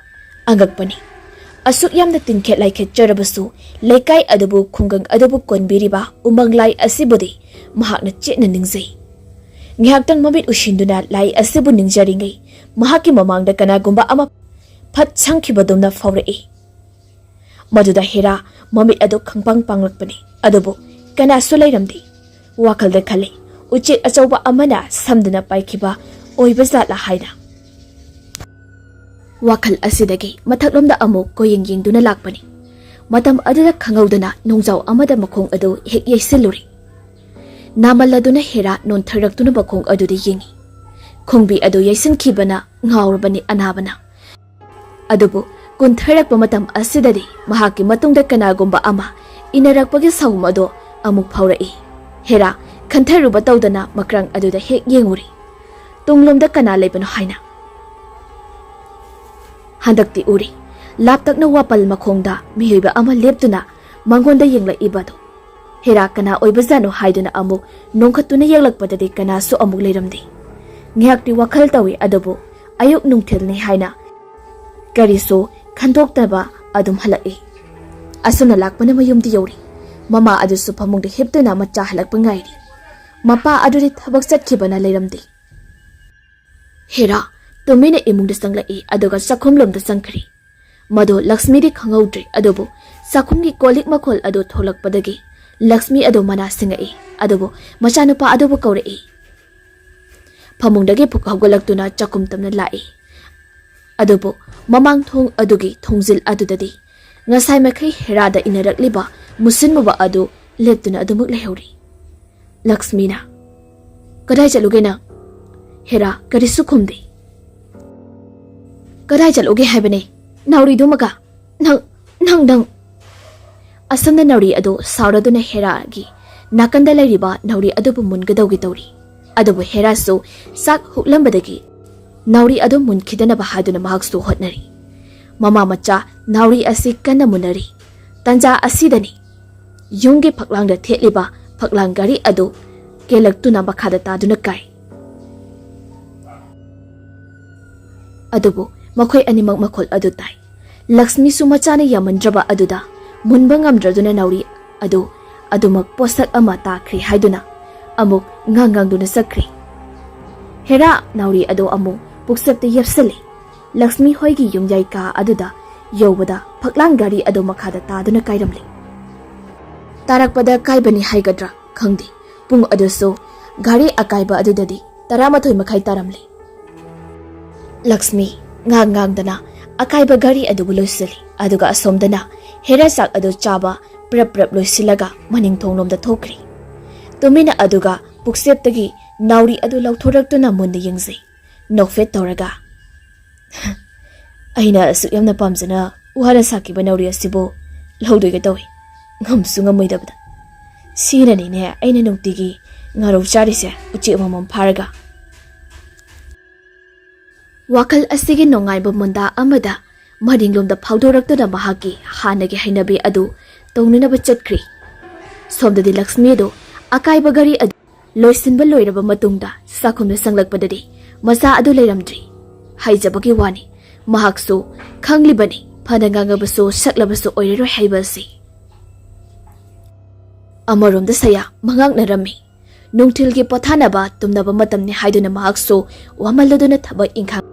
ꯑꯉꯛꯄꯅꯤ꯫ ꯑꯁꯨꯛ ꯌꯥꯝꯅ ꯇꯤꯟꯈꯦꯠ ꯂꯥꯏꯈꯦꯠꯆꯔꯕꯁꯨ ꯂꯩꯀꯥꯏ ꯑꯗꯨꯕꯨ, ꯈꯨꯡꯒꯪ ꯑꯗꯨꯕꯨ ꯀꯣꯟꯕꯤꯔꯤꯕ ꯎꯃꯪ ꯂꯥꯏ ꯑꯁꯤꯕꯨꯗꯤ ꯃꯍꯥꯛꯅ ꯆꯦꯠꯅ ꯅꯤꯡꯖꯩ꯫ ꯉꯥꯏꯍꯥꯛꯇꯪ ꯃꯃꯤꯠ ꯎꯏꯁꯤꯟꯗꯨꯅ ꯂꯥꯏ ꯑꯁꯤꯕꯨ ꯅꯤꯡꯖꯔꯤꯉꯩ ꯃꯍꯥꯛꯀꯤ ꯃꯃꯥꯡꯗ ꯀꯅꯥꯒꯨꯝꯕ ꯑꯃ ꯐꯠ ꯁꯪꯈꯤꯕꯗꯨꯝꯅ ꯐꯥꯎꯔꯛꯏ꯫ ꯃꯗꯨꯗ ꯍꯦꯔꯥ ꯃꯃꯤꯠ ꯑꯗꯨ ꯈꯪꯄꯥꯡ ꯄꯥꯡꯂꯛꯄꯅꯤ꯫ ꯑꯗꯨꯕꯨ ꯀꯅꯥꯁꯨ ꯂꯩꯔꯝꯗꯦ꯫ ꯋꯥꯈꯜꯗ ꯈꯜꯂꯤ, ꯎꯆꯦꯛ ꯑꯆꯧꯕ ꯑꯃꯅ ꯁꯝꯗꯨꯅ ꯄꯥꯏꯈꯤꯕ ꯑꯣꯏꯕ ꯖꯥꯠꯂꯥ ꯍꯥꯏꯅ꯫ ꯋꯥꯈꯜ ꯑꯁꯤꯗꯒꯤ ꯃꯊꯛꯂꯣꯝꯗ ꯑꯃꯨꯛ ꯀꯣꯌꯦꯡ ꯌꯦꯡꯗꯨꯅ ꯂꯥꯛꯄꯅꯤ꯫ ꯃꯇꯝ ꯑꯗꯨꯗ ꯈꯪꯍꯧꯗꯅ ꯅꯣꯡꯖꯥꯎ ꯑꯃꯗ ꯃꯈꯣꯡ ꯑꯗꯨ ꯍꯦꯛ ꯌꯩꯁꯤꯜꯂꯨꯔꯦ꯫ ꯅꯥꯃꯜꯂꯗꯨꯅ ꯍꯦꯔꯥ ꯅꯣꯟꯊꯔꯛꯇꯨꯅ ꯃꯈꯣꯡ ꯑꯗꯨꯗ ꯌꯦꯡꯉꯤ꯫ ꯈꯣꯡꯕꯤ ꯑꯗꯨ ꯌꯩꯁꯤꯟꯈꯤꯕꯅ ꯉꯥꯎꯔꯕꯅꯤ ꯑꯅꯥꯕꯅ꯫ ꯑꯗꯨꯕꯨ ꯀꯨꯟꯊꯔꯛꯄ ꯃꯇꯝ ꯑꯁꯤꯗꯗꯤ ꯃꯍꯥꯛꯀꯤ ꯃꯇꯨꯡꯗ ꯀꯅꯥꯒꯨꯝꯕ ꯑꯃ ꯏꯟꯅꯔꯛꯄꯒꯤ ꯁꯥꯎꯝ ꯑꯗꯣ ꯑꯃꯨꯛ ꯐꯥꯎꯔꯛꯏ꯫ ꯍꯦꯔꯥ ꯈꯟꯊꯔꯨꯕ ꯇꯧꯗꯅ ꯃꯀ꯭ꯔꯥꯡ ꯑꯗꯨꯗ ꯍꯦꯛ ꯌꯦꯡꯉꯨꯔꯤ꯫ ꯇꯨꯡꯂꯣꯝꯗ ꯀꯅꯥ ꯂꯩꯕꯅꯣ ꯍꯥꯏꯅ꯫ ꯍꯟꯗꯛꯇꯤ ꯎꯔꯦ꯫ ꯂꯥꯞꯇꯛꯅ ꯋꯥꯄꯜ ꯃꯈꯣꯡꯗ ꯃꯤꯑꯣꯏꯕ ꯑꯃ ꯂꯦꯞꯇꯨꯅ ꯃꯉꯣꯟꯗ ꯌꯦꯡꯂꯛꯏꯕꯗꯨ꯫ ꯍꯦꯔꯥ ꯀꯅꯥ ꯑꯣꯏꯕꯖꯥꯠꯅꯣ ꯍꯥꯏꯗꯨꯅ ꯑꯃꯨꯛ ꯅꯣꯡꯈꯠꯇꯨꯅ ꯌꯦꯡꯂꯛꯄꯗꯗꯤ ꯀꯅꯥꯁꯨ ꯑꯃꯨꯛ ꯂꯩꯔꯝꯗꯦ꯫ ꯉꯥꯏꯍꯥꯛꯇꯤ ꯋꯥꯈꯜ ꯇꯧꯏ, ꯑꯗꯨꯕꯨ ꯑꯌꯨꯛ ꯅꯨꯡꯊꯤꯜꯅꯤ ꯍꯥꯏꯅ ꯀꯔꯤꯁꯨ ꯈꯟꯗꯣꯛꯇꯕ ꯑꯗꯨꯝ ꯍꯜꯂꯛꯏ꯫ ꯑꯁꯨꯝꯅ ꯂꯥꯛꯄꯅ ꯃꯌꯨꯝꯗ ꯌꯧꯔꯤ꯫ ꯃꯃꯥ ꯑꯗꯨꯁꯨ ꯐꯃꯨꯡꯗ ꯍꯤꯞꯇꯨꯅ ꯃꯆꯥ ꯍꯜꯂꯛꯄ ꯉꯥꯏꯔꯤ꯫ ꯃꯄꯥ ꯑꯗꯨꯗꯤ ꯊꯕꯛ ꯆꯠꯈꯤꯕꯅ ꯂꯩꯔꯝꯗꯦ꯫ ꯍꯦꯔꯥ ꯇꯨꯃꯤꯟꯅ ꯏꯃꯨꯡꯗ ꯆꯪꯂꯛꯏ, ꯑꯗꯨꯒ ꯆꯥꯛꯈꯨꯝꯂꯣꯝꯗ ꯆꯪꯈ꯭ꯔꯦ꯫ ꯃꯗꯨ ꯂꯛꯁꯃꯤꯗꯤ ꯈꯪꯍꯧꯗ꯭ꯔꯦ, ꯑꯗꯨꯕꯨ ꯆꯥꯛꯈꯨꯝꯒꯤ ꯀꯣꯜꯂꯤꯛ ꯃꯈꯣꯜ ꯑꯗꯨ ꯊꯣꯛꯂꯛꯄꯗꯒꯤ ꯂꯛꯁꯃꯤ ꯑꯗꯨ ꯃꯅꯥ ꯁꯤꯡꯉꯛꯏ, ꯑꯗꯨꯕꯨ ꯃꯆꯥꯅꯨꯄꯥ ꯑꯗꯨꯕꯨ ꯀꯧꯔꯛꯏ꯫ ꯐꯃꯨꯡꯗꯒꯤ ꯐꯨꯛ ꯍꯧꯒꯠꯂꯛꯇꯨꯅ ꯆꯥꯛꯈꯨꯝ ꯇꯝꯅ ꯂꯥꯛꯏ꯫ ꯑꯗꯨꯕꯨ ꯃꯃꯥꯡ ꯊꯣꯡ ꯑꯗꯨꯒꯤ ꯊꯣꯡꯖꯤꯜ ꯑꯗꯨꯗꯗꯤ ꯉꯁꯥꯏ ꯃꯈꯩ ꯍꯦꯔꯥꯗ ꯏꯟꯅꯔꯛꯂꯤꯕ ꯃꯨꯁꯤꯟꯃꯨꯕ ꯑꯗꯨ ꯂꯦꯞꯇꯨꯅ ꯑꯗꯨꯃꯛ ꯂꯩꯍꯧꯔꯤ꯫ ꯂꯛꯁꯃꯤꯅ, "ꯀꯗꯥꯏ ꯆꯠꯂꯨꯒꯦ ꯅꯪ?" ꯍꯦꯔꯥ ꯀꯔꯤꯁꯨ ꯈꯨꯝꯗꯦ꯫ "ꯀꯗꯥꯏ ꯆꯠꯂꯨꯒꯦ ꯍꯥꯏꯕꯅꯦ? ꯅꯥꯎꯔꯤꯗꯨꯃꯒ? ꯅꯪ, ꯅꯪ, ꯅꯪ!" ꯑꯁꯨꯝꯅ ꯅꯥꯎꯔꯤ ꯑꯗꯨ ꯁꯥꯎꯔꯗꯨꯅ ꯍꯦꯔꯥꯒꯤ ꯅꯥꯀꯟꯗ ꯂꯩꯔꯤꯕ ꯅꯥꯎꯔꯤ ꯑꯗꯨꯕꯨ ꯃꯨꯟꯒꯗꯧꯒꯤ ꯇꯧꯔꯤ꯫ ꯑꯗꯨꯕꯨ ꯍꯦꯔꯥꯁꯨ ꯆꯥꯛ ꯍꯨꯛꯂꯝꯕꯗꯒꯤ ꯅꯥꯎꯔꯤ ꯑꯗꯨ ꯃꯨꯟꯈꯤꯗꯅꯕ ꯍꯥꯏꯗꯨꯅ ꯃꯍꯥꯛꯁꯨ ꯍꯣꯠꯅꯔꯤ꯫ ꯃꯃꯥ ꯃꯆꯥ ꯅꯥꯎꯔꯤ ꯑꯁꯤ ꯀꯟꯅ ꯃꯨꯟꯅꯔꯤ꯫ ꯇꯟꯖꯥ ꯑꯁꯤꯗꯅꯤ ꯌꯨꯝꯒꯤ ꯐꯛꯂꯥꯡꯗ ꯊꯦꯠꯂꯤꯕ ꯐꯛꯂꯥꯡ ꯘꯔꯤ ꯑꯗꯨ ꯀꯦꯜꯂꯛꯇꯨꯅ ꯃꯈꯥꯗ ꯇꯥꯗꯨꯅ ꯀꯥꯏ꯫ ꯑꯗꯨꯕꯨ ꯃꯈꯣꯏ ꯑꯅꯤꯃꯛ ꯃꯈꯣꯜ ꯑꯗꯨ ꯇꯥꯏ꯫ ꯂꯛꯁꯃꯤꯁꯨ ꯃꯆꯥꯅ ꯌꯥꯝꯃꯟꯗ꯭ꯔꯕ ꯑꯗꯨꯗ ꯃꯨꯟꯕ ꯉꯝꯗ꯭ꯔꯗꯨꯅ ꯅꯥꯎꯔꯤ ꯑꯗꯨ ꯑꯗꯨꯃꯛ ꯄꯣꯠꯁꯛ ꯑꯃ ꯇꯥꯈ꯭ꯔꯦ ꯍꯥꯏꯗꯨꯅ ꯑꯃꯨꯛ ꯉꯥꯡ ꯉꯥꯡꯗꯨꯅ ꯆꯠꯈ꯭ꯔꯦ꯫ ꯍꯦꯔꯥ ꯅꯥꯎꯔꯤ ꯑꯗꯨ ꯑꯃꯨꯛ ꯄꯨꯛꯆꯞꯇ ꯌꯦꯞꯁꯜꯂꯤ꯫ ꯂꯛꯁꯃꯤ ꯍꯣꯏꯒꯤ ꯌꯨꯝꯌꯥꯏ ꯀꯥ ꯑꯗꯨꯗ ꯌꯧꯕꯗ ꯐꯛꯂꯥꯡ ꯘꯔꯤ ꯑꯗꯨ ꯃꯈꯥꯗ ꯇꯥꯗꯨꯅ ꯀꯥꯏꯔꯝꯂꯦ꯫ ꯇꯥꯔꯛꯄꯗ ꯀꯥꯏꯕꯅꯤ ꯍꯥꯏꯒꯗ꯭ꯔꯥ ꯈꯪꯗꯦ, ꯄꯨꯡ ꯑꯗꯨꯁꯨ ꯘꯔꯤ ꯑꯀꯥꯏꯕ ꯑꯗꯨꯗꯗꯤ ꯇꯔꯥꯃꯥꯊꯣꯏ ꯃꯈꯥꯏ ꯇꯥꯔꯝꯂꯦ꯫ ꯂꯛꯁꯃꯤ ꯉꯥꯡ ꯉꯥꯡꯗꯅ ꯑꯀꯥꯏꯕ ꯘꯔꯤ ꯑꯗꯨꯕꯨ ꯂꯣꯏꯁꯤꯜꯂꯤ, ꯑꯗꯨꯒ ꯑꯁꯣꯝꯗꯅ ꯍꯦꯔꯥ ꯆꯥꯛ ꯑꯗꯨ ꯆꯥꯕ ꯄ꯭ꯔꯞ ꯄ꯭ꯔꯞ ꯂꯣꯏꯁꯤꯜꯂꯒ ꯃꯅꯤꯡ ꯊꯣꯡꯂꯣꯝꯗ ꯊꯣꯛꯈ꯭ꯔꯤ꯫ ꯇꯨꯃꯤꯟꯅ ꯑꯗꯨꯒ ꯄꯨꯛꯆꯦꯞꯇꯒꯤ ꯅꯥꯎꯔꯤ ꯑꯗꯨ ꯂꯧꯊꯣꯔꯛꯇꯨꯅ ꯃꯨꯟꯅ ꯌꯦꯡꯖꯩ꯫ ꯅꯣꯛꯐꯦꯠ ꯇꯧꯔꯒ, "ꯑꯩꯅ ꯑꯁꯨꯛ ꯌꯥꯝꯅ ꯄꯥꯝꯖꯅ ꯋꯥꯅ ꯁꯥꯈꯤꯕ ꯅꯥꯎꯔꯤ ꯑꯁꯤꯕꯨ ꯂꯧꯗꯣꯏꯒꯦ ꯇꯧꯏ, ꯉꯝꯁꯨ ꯉꯝꯃꯣꯏꯗꯕꯗ꯫ ꯁꯤꯅꯅꯤꯅꯦ ꯑꯩꯅ ꯅꯨꯡꯇꯤꯒꯤ ꯉꯥꯔꯧ ꯆꯥꯔꯤꯁꯦ, ꯎꯆꯦꯛ ꯑꯃꯃꯝ ꯐꯥꯔꯒ꯫" ꯋꯥꯈꯜ ꯑꯁꯤꯒꯤ ꯅꯨꯡꯉꯥꯏꯕ ꯃꯨꯟꯗꯥ ꯑꯃꯗ ꯃꯅꯤꯡꯂꯣꯝꯗ ꯐꯥꯎꯗꯣꯔꯛꯇꯨꯅ ꯃꯍꯥꯛꯀꯤ ꯍꯥꯟꯅꯒꯤ ꯍꯩꯅꯕꯤ ꯑꯗꯨ ꯇꯧꯅꯅꯕ ꯆꯠꯈ꯭ꯔꯤ꯫ ꯁꯣꯝꯗꯗꯤ ꯂꯛꯁꯃꯤ ꯑꯗꯨ ꯑꯀꯥꯏꯕ ꯘꯔꯤ ꯑꯗꯨ ꯂꯣꯏꯁꯤꯟꯕ ꯂꯣꯏꯔꯕ ꯃꯇꯨꯡꯗ ꯆꯥꯛꯈꯨꯝꯗ ꯆꯪꯂꯛꯄꯗꯗꯤ ꯃꯆꯥ ꯑꯗꯨ ꯂꯩꯔꯝꯗ꯭ꯔꯤ꯫ ꯍꯥꯏꯖꯕꯒꯤ ꯋꯥꯅꯤ, ꯃꯍꯥꯛꯁꯨ ꯈꯪꯂꯤꯕꯅꯤ, ꯐꯅ ꯉꯥꯡꯉꯕꯁꯨ ꯁꯛꯂꯕꯁꯨ ꯑꯣꯏꯔꯔꯣꯏ ꯍꯥꯏꯕ ꯑꯁꯤ꯫ ꯑꯃꯔꯣꯝꯗ ꯁꯌꯥ ꯃꯉꯥꯛꯅꯔꯝꯃꯤ꯫ ꯅꯨꯡꯊꯤꯜꯒꯤ ꯄꯣꯊꯥꯅꯕ ꯇꯨꯝꯅꯕ ꯃꯇꯝꯅꯤ ꯍꯥꯏꯗꯨꯅ ꯃꯍꯥꯛꯁꯨ ꯋꯥꯃꯜꯂꯗꯨꯅ ꯊꯕꯛ ꯏꯪꯈꯥꯡ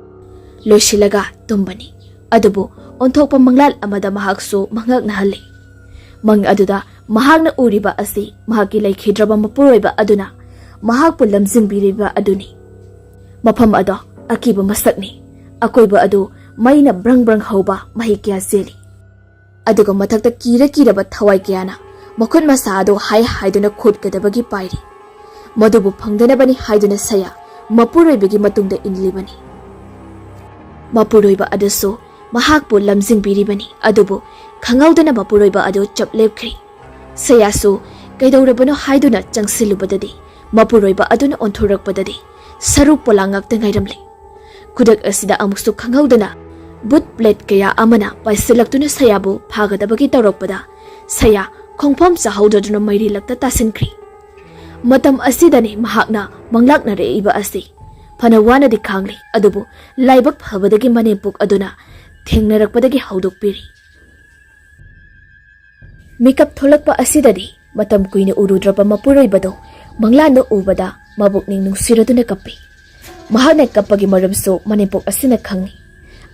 ꯂꯣꯏꯁꯤꯜꯂꯒ ꯇꯨꯝꯕꯅꯤ꯫ ꯑꯗꯨꯕꯨ ꯑꯣꯟꯊꯣꯛꯄ ꯃꯪꯂꯥꯟ ꯑꯃꯗ ꯃꯍꯥꯛꯁꯨ ꯃꯉꯛꯅꯍꯜꯂꯤ꯫ ꯃꯪ ꯑꯗꯨꯗ ꯃꯍꯥꯛꯅ ꯎꯔꯤꯕ ꯑꯁꯤ ꯃꯍꯥꯛꯀꯤ ꯂꯩꯈꯤꯗ꯭ꯔꯕ ꯃꯄꯨꯔꯣꯏꯕ ꯑꯗꯨꯅ ꯃꯍꯥꯛꯄꯨ ꯂꯝꯖꯤꯡꯕꯤꯔꯤꯕ ꯑꯗꯨꯅꯤ꯫ ꯃꯐꯝ ꯑꯗꯣ ꯑꯀꯤꯕ ꯃꯁꯛꯅꯤ꯫ ꯑꯀꯣꯏꯕ ꯑꯗꯨ ꯃꯩꯅ ꯕ꯭ꯔꯪ ꯕ꯭ꯔꯪ ꯍꯧꯕ ꯃꯍꯩ ꯀꯌꯥ ꯆꯦꯜꯂꯤ꯫ ꯑꯗꯨꯒ ꯃꯊꯛꯇ ꯀꯤꯔ ꯀꯤꯔꯕ ꯊꯋꯥꯏ ꯀꯌꯥꯅ ꯃꯈꯨꯠ ꯃꯁꯥ ꯑꯗꯨ ꯍꯥꯏ ꯍꯥꯏꯗꯨꯅ ꯈꯣꯠꯀꯗꯕꯒꯤ ꯄꯥꯏꯔꯤ꯫ ꯃꯗꯨꯕꯨ ꯐꯪꯗꯅꯕꯅꯤ ꯍꯥꯏꯗꯨꯅ ꯁꯌꯥ ꯃꯄꯨꯔꯣꯏꯕꯒꯤ ꯃꯇꯨꯡꯗ ꯏꯜꯂꯤꯕꯅꯤ꯫ ꯃꯄꯨꯔꯣꯏꯕ ꯑꯗꯨꯁꯨ ꯃꯍꯥꯛꯄꯨ ꯂꯝꯖꯤꯡꯕꯤꯔꯤꯕꯅꯤ, ꯑꯗꯨꯕꯨ ꯈꯪꯍꯧꯗꯅ ꯃꯄꯨꯔꯣꯏꯕ ꯑꯗꯨ ꯆꯞ ꯂꯦꯞꯈ꯭ꯔꯤ꯫ ꯁꯌꯥꯁꯨ ꯀꯩꯗꯧꯔꯕꯅꯣ ꯍꯥꯏꯗꯨꯅ ꯆꯪꯁꯤꯜꯂꯨꯕꯗꯗꯤ, ꯃꯄꯨꯔꯣꯏꯕ ꯑꯗꯨꯅ ꯑꯣꯟꯊꯣꯔꯛꯄꯗꯗꯤ ꯁꯔꯨ ꯄꯣꯂꯥꯡ ꯉꯥꯛꯇ ꯉꯥꯏꯔꯝꯂꯦ꯫ ꯈꯨꯗꯛ ꯑꯁꯤꯗ ꯑꯃꯨꯛꯁꯨ ꯈꯪꯍꯧꯗꯅ ꯕꯨꯠ ꯕ꯭ꯂꯦꯗ ꯀꯌꯥ ꯑꯃꯅ ꯄꯥꯏꯁꯤꯜꯂꯛꯇꯨꯅ ꯁꯌꯥꯕꯨ ꯐꯥꯒꯗꯕꯒꯤ ꯇꯧꯔꯛꯄꯗ, ꯁꯌꯥ ꯈꯣꯡꯐꯝ ꯆꯥꯍꯧꯗꯗꯨꯅ ꯃꯩꯔꯤ ꯂꯛꯇ ꯇꯥꯁꯤꯟꯈ꯭ꯔꯤ꯫ ꯃꯇꯝ ꯑꯁꯤꯗꯅꯤ ꯃꯍꯥꯛꯅ ꯃꯪꯂꯥꯛꯅꯔꯛꯏꯕ ꯑꯁꯤ꯫ ꯐꯅ ꯋꯥꯅꯗꯤ ꯈꯥꯡꯂꯤ, ꯑꯗꯨꯕꯨ ꯂꯥꯏꯕꯛ ꯐꯕꯗꯒꯤ ꯃꯅꯦꯝꯄꯣꯛ ꯑꯗꯨꯅ ꯊꯦꯡꯅꯔꯛꯄꯗꯒꯤ ꯍꯧꯗꯣꯛꯄꯤꯔꯤ꯫ ꯃꯤꯀꯞ ꯊꯣꯛꯂꯛꯄ ꯑꯁꯤꯗꯗꯤ ꯃꯇꯝ ꯀꯨꯏꯅ ꯎꯔꯨꯗ꯭ꯔꯕ ꯃꯄꯨꯔꯣꯏꯕꯗꯣ ꯃꯪꯂꯥꯟꯗ ꯎꯕꯗ ꯃꯕꯨꯛꯅꯤꯡ ꯅꯨꯡꯁꯤꯔꯗꯨꯅ ꯀꯞꯄꯤ꯫ ꯃꯍꯥꯛꯅ ꯀꯞꯄꯒꯤ ꯃꯔꯝꯁꯨ ꯃꯅꯦꯝꯄꯣꯛ ꯑꯁꯤꯅ ꯈꯪꯏ꯫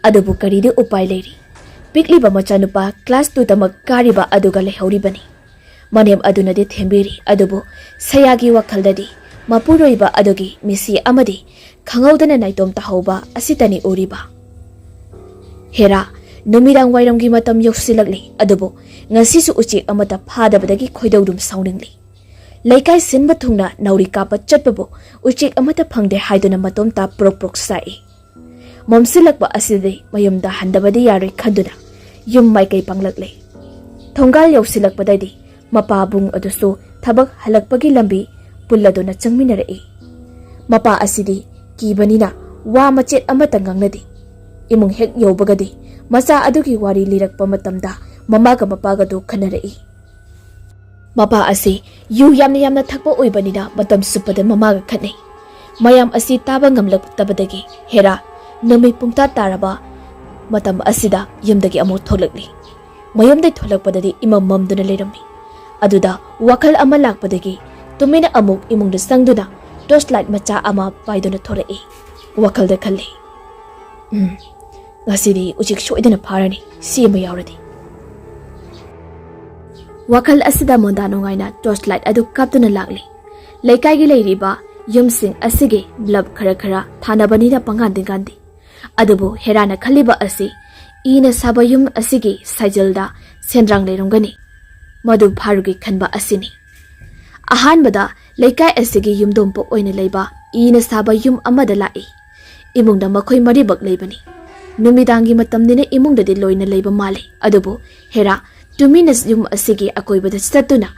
ꯑꯗꯨꯕꯨ ꯀꯔꯤꯗꯤ ꯎꯄꯥꯏ ꯂꯩꯔꯤ? ꯄꯤꯛꯂꯤꯕ ꯃꯆꯥꯅꯨꯄꯥ ꯀ꯭ꯂꯥꯁ ꯇꯨ ꯇꯃꯛ ꯀꯥꯔꯤꯕ ꯑꯗꯨꯒ ꯂꯩꯍꯧꯔꯤꯕꯅꯤ꯫ ꯃꯅꯦꯝ ꯑꯗꯨꯅꯗꯤ ꯊꯦꯝꯕꯤꯔꯤ, ꯑꯗꯨꯕꯨ ꯁꯌꯥꯒꯤ ꯋꯥꯈꯜꯗꯗꯤ ꯃꯄꯨꯔꯣꯏꯕ ꯑꯗꯨꯒꯤ ꯃꯤꯁꯤ ꯑꯃꯗꯤ ꯈꯪꯍꯧꯗꯅ ꯅꯥꯏꯇꯣꯝ ꯇꯥꯍꯧꯕ ꯑꯁꯤꯇꯅꯤ ꯎꯔꯤꯕ꯫ ꯍꯦꯔꯥ, ꯅꯨꯃꯤꯗꯥꯡ ꯋꯥꯏꯔꯝꯒꯤ ꯃꯇꯝ ꯌꯧꯁꯤꯜꯂꯛꯂꯤ, ꯑꯗꯨꯕꯨ ꯉꯁꯤꯁꯨ ꯎꯆꯦꯛ ꯑꯃꯠꯇ ꯐꯥꯗꯕꯗꯒꯤ ꯈꯣꯏꯗꯧꯗꯨꯝ ꯁꯥꯎꯅꯤꯡꯂꯤ꯫ ꯂꯩꯀꯥꯏ ꯁꯤꯟꯕ ꯊꯨꯡꯅ ꯅꯥꯎꯔꯤ ꯀꯥꯞꯄ ꯆꯠꯄꯕꯨ ꯎꯆꯦꯛ ꯑꯃꯠꯇ ꯐꯪꯗꯦ ꯍꯥꯏꯗꯨꯅ ꯃꯇꯣꯝꯇ ꯄ꯭ꯔꯣꯛ ꯄ꯭ꯔꯣꯛ ꯁꯥꯛꯏ꯫ ꯃꯝꯁꯤꯜꯂꯛꯄ ꯑꯁꯤꯗꯤ ꯃꯌꯨꯝꯗ ꯍꯟꯗꯕꯗꯤ ꯌꯥꯔꯣꯏ ꯈꯟꯗꯨꯅ ꯌꯨꯝ ꯃꯥꯏꯀꯩ ꯄꯥꯡꯂꯛꯂꯦ꯫ ꯊꯣꯡꯒꯥꯜ ꯌꯧꯁꯤꯜꯂꯛꯄꯗꯗꯤ ꯃꯄꯥꯕꯨꯡ ꯑꯗꯨꯁꯨ ꯊꯕꯛ ꯍꯜꯂꯛꯄꯒꯤ ꯂꯝꯕꯤ ꯄꯨꯜꯂꯗꯨꯅ ꯆꯪꯃꯤꯟꯅꯔꯛꯏ꯫ ꯃꯄꯥ ꯑꯁꯤꯗꯤ ꯀꯤꯕꯅꯤꯅ ꯋꯥ ꯃꯆꯦꯠ ꯑꯃꯠꯇ ꯉꯥꯡꯅꯗꯦ꯫ ꯏꯃꯨꯡ ꯍꯦꯛ ꯌꯧꯕꯒꯗꯤ ꯃꯆꯥ ꯑꯗꯨꯒꯤ ꯋꯥꯔꯤ ꯂꯤꯔꯛꯄ ꯃꯇꯝꯗ ꯃꯃꯥꯒ ꯃꯄꯥꯒꯗꯨ ꯈꯟꯅꯔꯛꯏ꯫ ꯃꯄꯥ ꯑꯁꯤ ꯌꯨ ꯌꯥꯝꯅ ꯌꯥꯝꯅ ꯊꯛꯄ ꯑꯣꯏꯕꯅꯤꯅ ꯃꯇꯝ ꯆꯨꯞꯄꯗ ꯃꯃꯥꯒ ꯈꯠꯅꯩ꯫ ꯃꯌꯥꯝ ꯑꯁꯤ ꯇꯥꯕ ꯉꯝꯂꯛꯇꯕꯗꯒꯤ ꯍꯦꯔꯥ ꯅꯨꯃꯤꯠ ꯄꯨꯡꯇꯥ ꯇꯥꯔꯕ ꯃꯇꯝ ꯑꯁꯤꯗ ꯌꯨꯝꯗꯒꯤ ꯑꯃꯨꯛ ꯊꯣꯛꯂꯛꯂꯤ꯫ ꯃꯌꯨꯝꯗꯒꯤ ꯊꯣꯛꯂꯛꯄꯗꯗꯤ ꯏꯃꯝ ꯃꯝꯗꯨꯅ ꯂꯩꯔꯝꯃꯤ꯫ ꯑꯗꯨꯗ ꯋꯥꯈꯜ ꯑꯃ ꯂꯥꯛꯄꯗꯒꯤ ꯇꯨꯃꯤꯟꯅ ꯑꯃꯨꯛ ꯏꯃꯨꯡꯗ ꯆꯪꯗꯨꯅ ꯇꯣꯔꯆ ꯂꯥꯏꯠ ꯃꯆꯥ ꯑꯃ ꯄꯥꯏꯗꯨꯅ ꯊꯣꯔꯛꯏ꯫ ꯋꯥꯈꯜꯗ ꯈꯜꯂꯤ, "ꯎꯝ, ꯉꯁꯤꯗꯤ ꯎꯆꯦꯛ ꯁꯣꯏꯗꯅ ꯐꯥꯔꯅꯤ, ꯁꯤ ꯑꯃ ꯌꯥꯎꯔꯗꯤ"꯫ ꯋꯥꯈꯜ ꯑꯁꯤꯗ ꯃꯣꯟꯗꯥ ꯅꯨꯡꯉꯥꯏꯅ ꯇꯣꯔꯆ ꯂꯥꯏꯠ ꯑꯗꯨ ꯀꯥꯞꯇꯨꯅ ꯂꯥꯛꯂꯤ꯫ ꯂꯩꯀꯥꯏꯒꯤ ꯂꯩꯔꯤꯕ ꯌꯨꯝꯁꯤꯡ ꯑꯁꯤꯒꯤ ꯕ꯭ꯂꯕ ꯈꯔ ꯈꯔ ꯊꯥꯅꯕꯅꯤꯅ ꯄꯪꯉꯥꯟꯗꯤ ꯉꯥꯟꯗꯦ꯫ ꯑꯗꯨꯕꯨ ꯍꯦꯔꯥꯅ ꯈꯜꯂꯤꯕ ꯑꯁꯤ ꯏꯅ ꯁꯥꯕ ꯌꯨꯝ ꯑꯁꯤꯒꯤ ꯁꯥꯏꯖꯜꯗ ꯁꯦꯟꯗ꯭ꯔꯥꯡ ꯂꯩꯔꯝꯒꯅꯤ꯫ ꯃꯗꯨ ꯐꯥꯔꯨꯒꯦ ꯈꯟꯕ ꯑꯁꯤꯅꯤ꯫ ꯑꯍꯥꯟꯕꯗ ꯂꯩꯀꯥꯏ ꯑꯁꯤꯒꯤ ꯌꯨꯝꯗꯣꯡꯄꯣꯛ ꯑꯣꯏꯅ ꯂꯩꯕ ꯏꯅ ꯁꯥꯕ ꯌꯨꯝ ꯑꯃꯗ ꯂꯥꯛꯏ꯫ ꯏꯃꯨꯡꯗ ꯃꯈꯣꯏ ꯃꯔꯤꯕꯛ ꯂꯩꯕꯅꯤ꯫ ꯅꯨꯃꯤꯗꯥꯡꯒꯤ ꯃꯇꯝꯅꯤꯅ ꯏꯃꯨꯡꯗꯗꯤ ꯂꯣꯏꯅ ꯂꯩꯕ ꯃꯥꯜꯂꯤ꯫ ꯑꯗꯨꯕꯨ ꯍꯦꯔꯥ ꯇꯨꯃꯤꯟꯅ ꯌꯨꯝ ꯑꯁꯤꯒꯤ ꯑꯀꯣꯏꯕꯗ ꯆꯠꯇꯨꯅ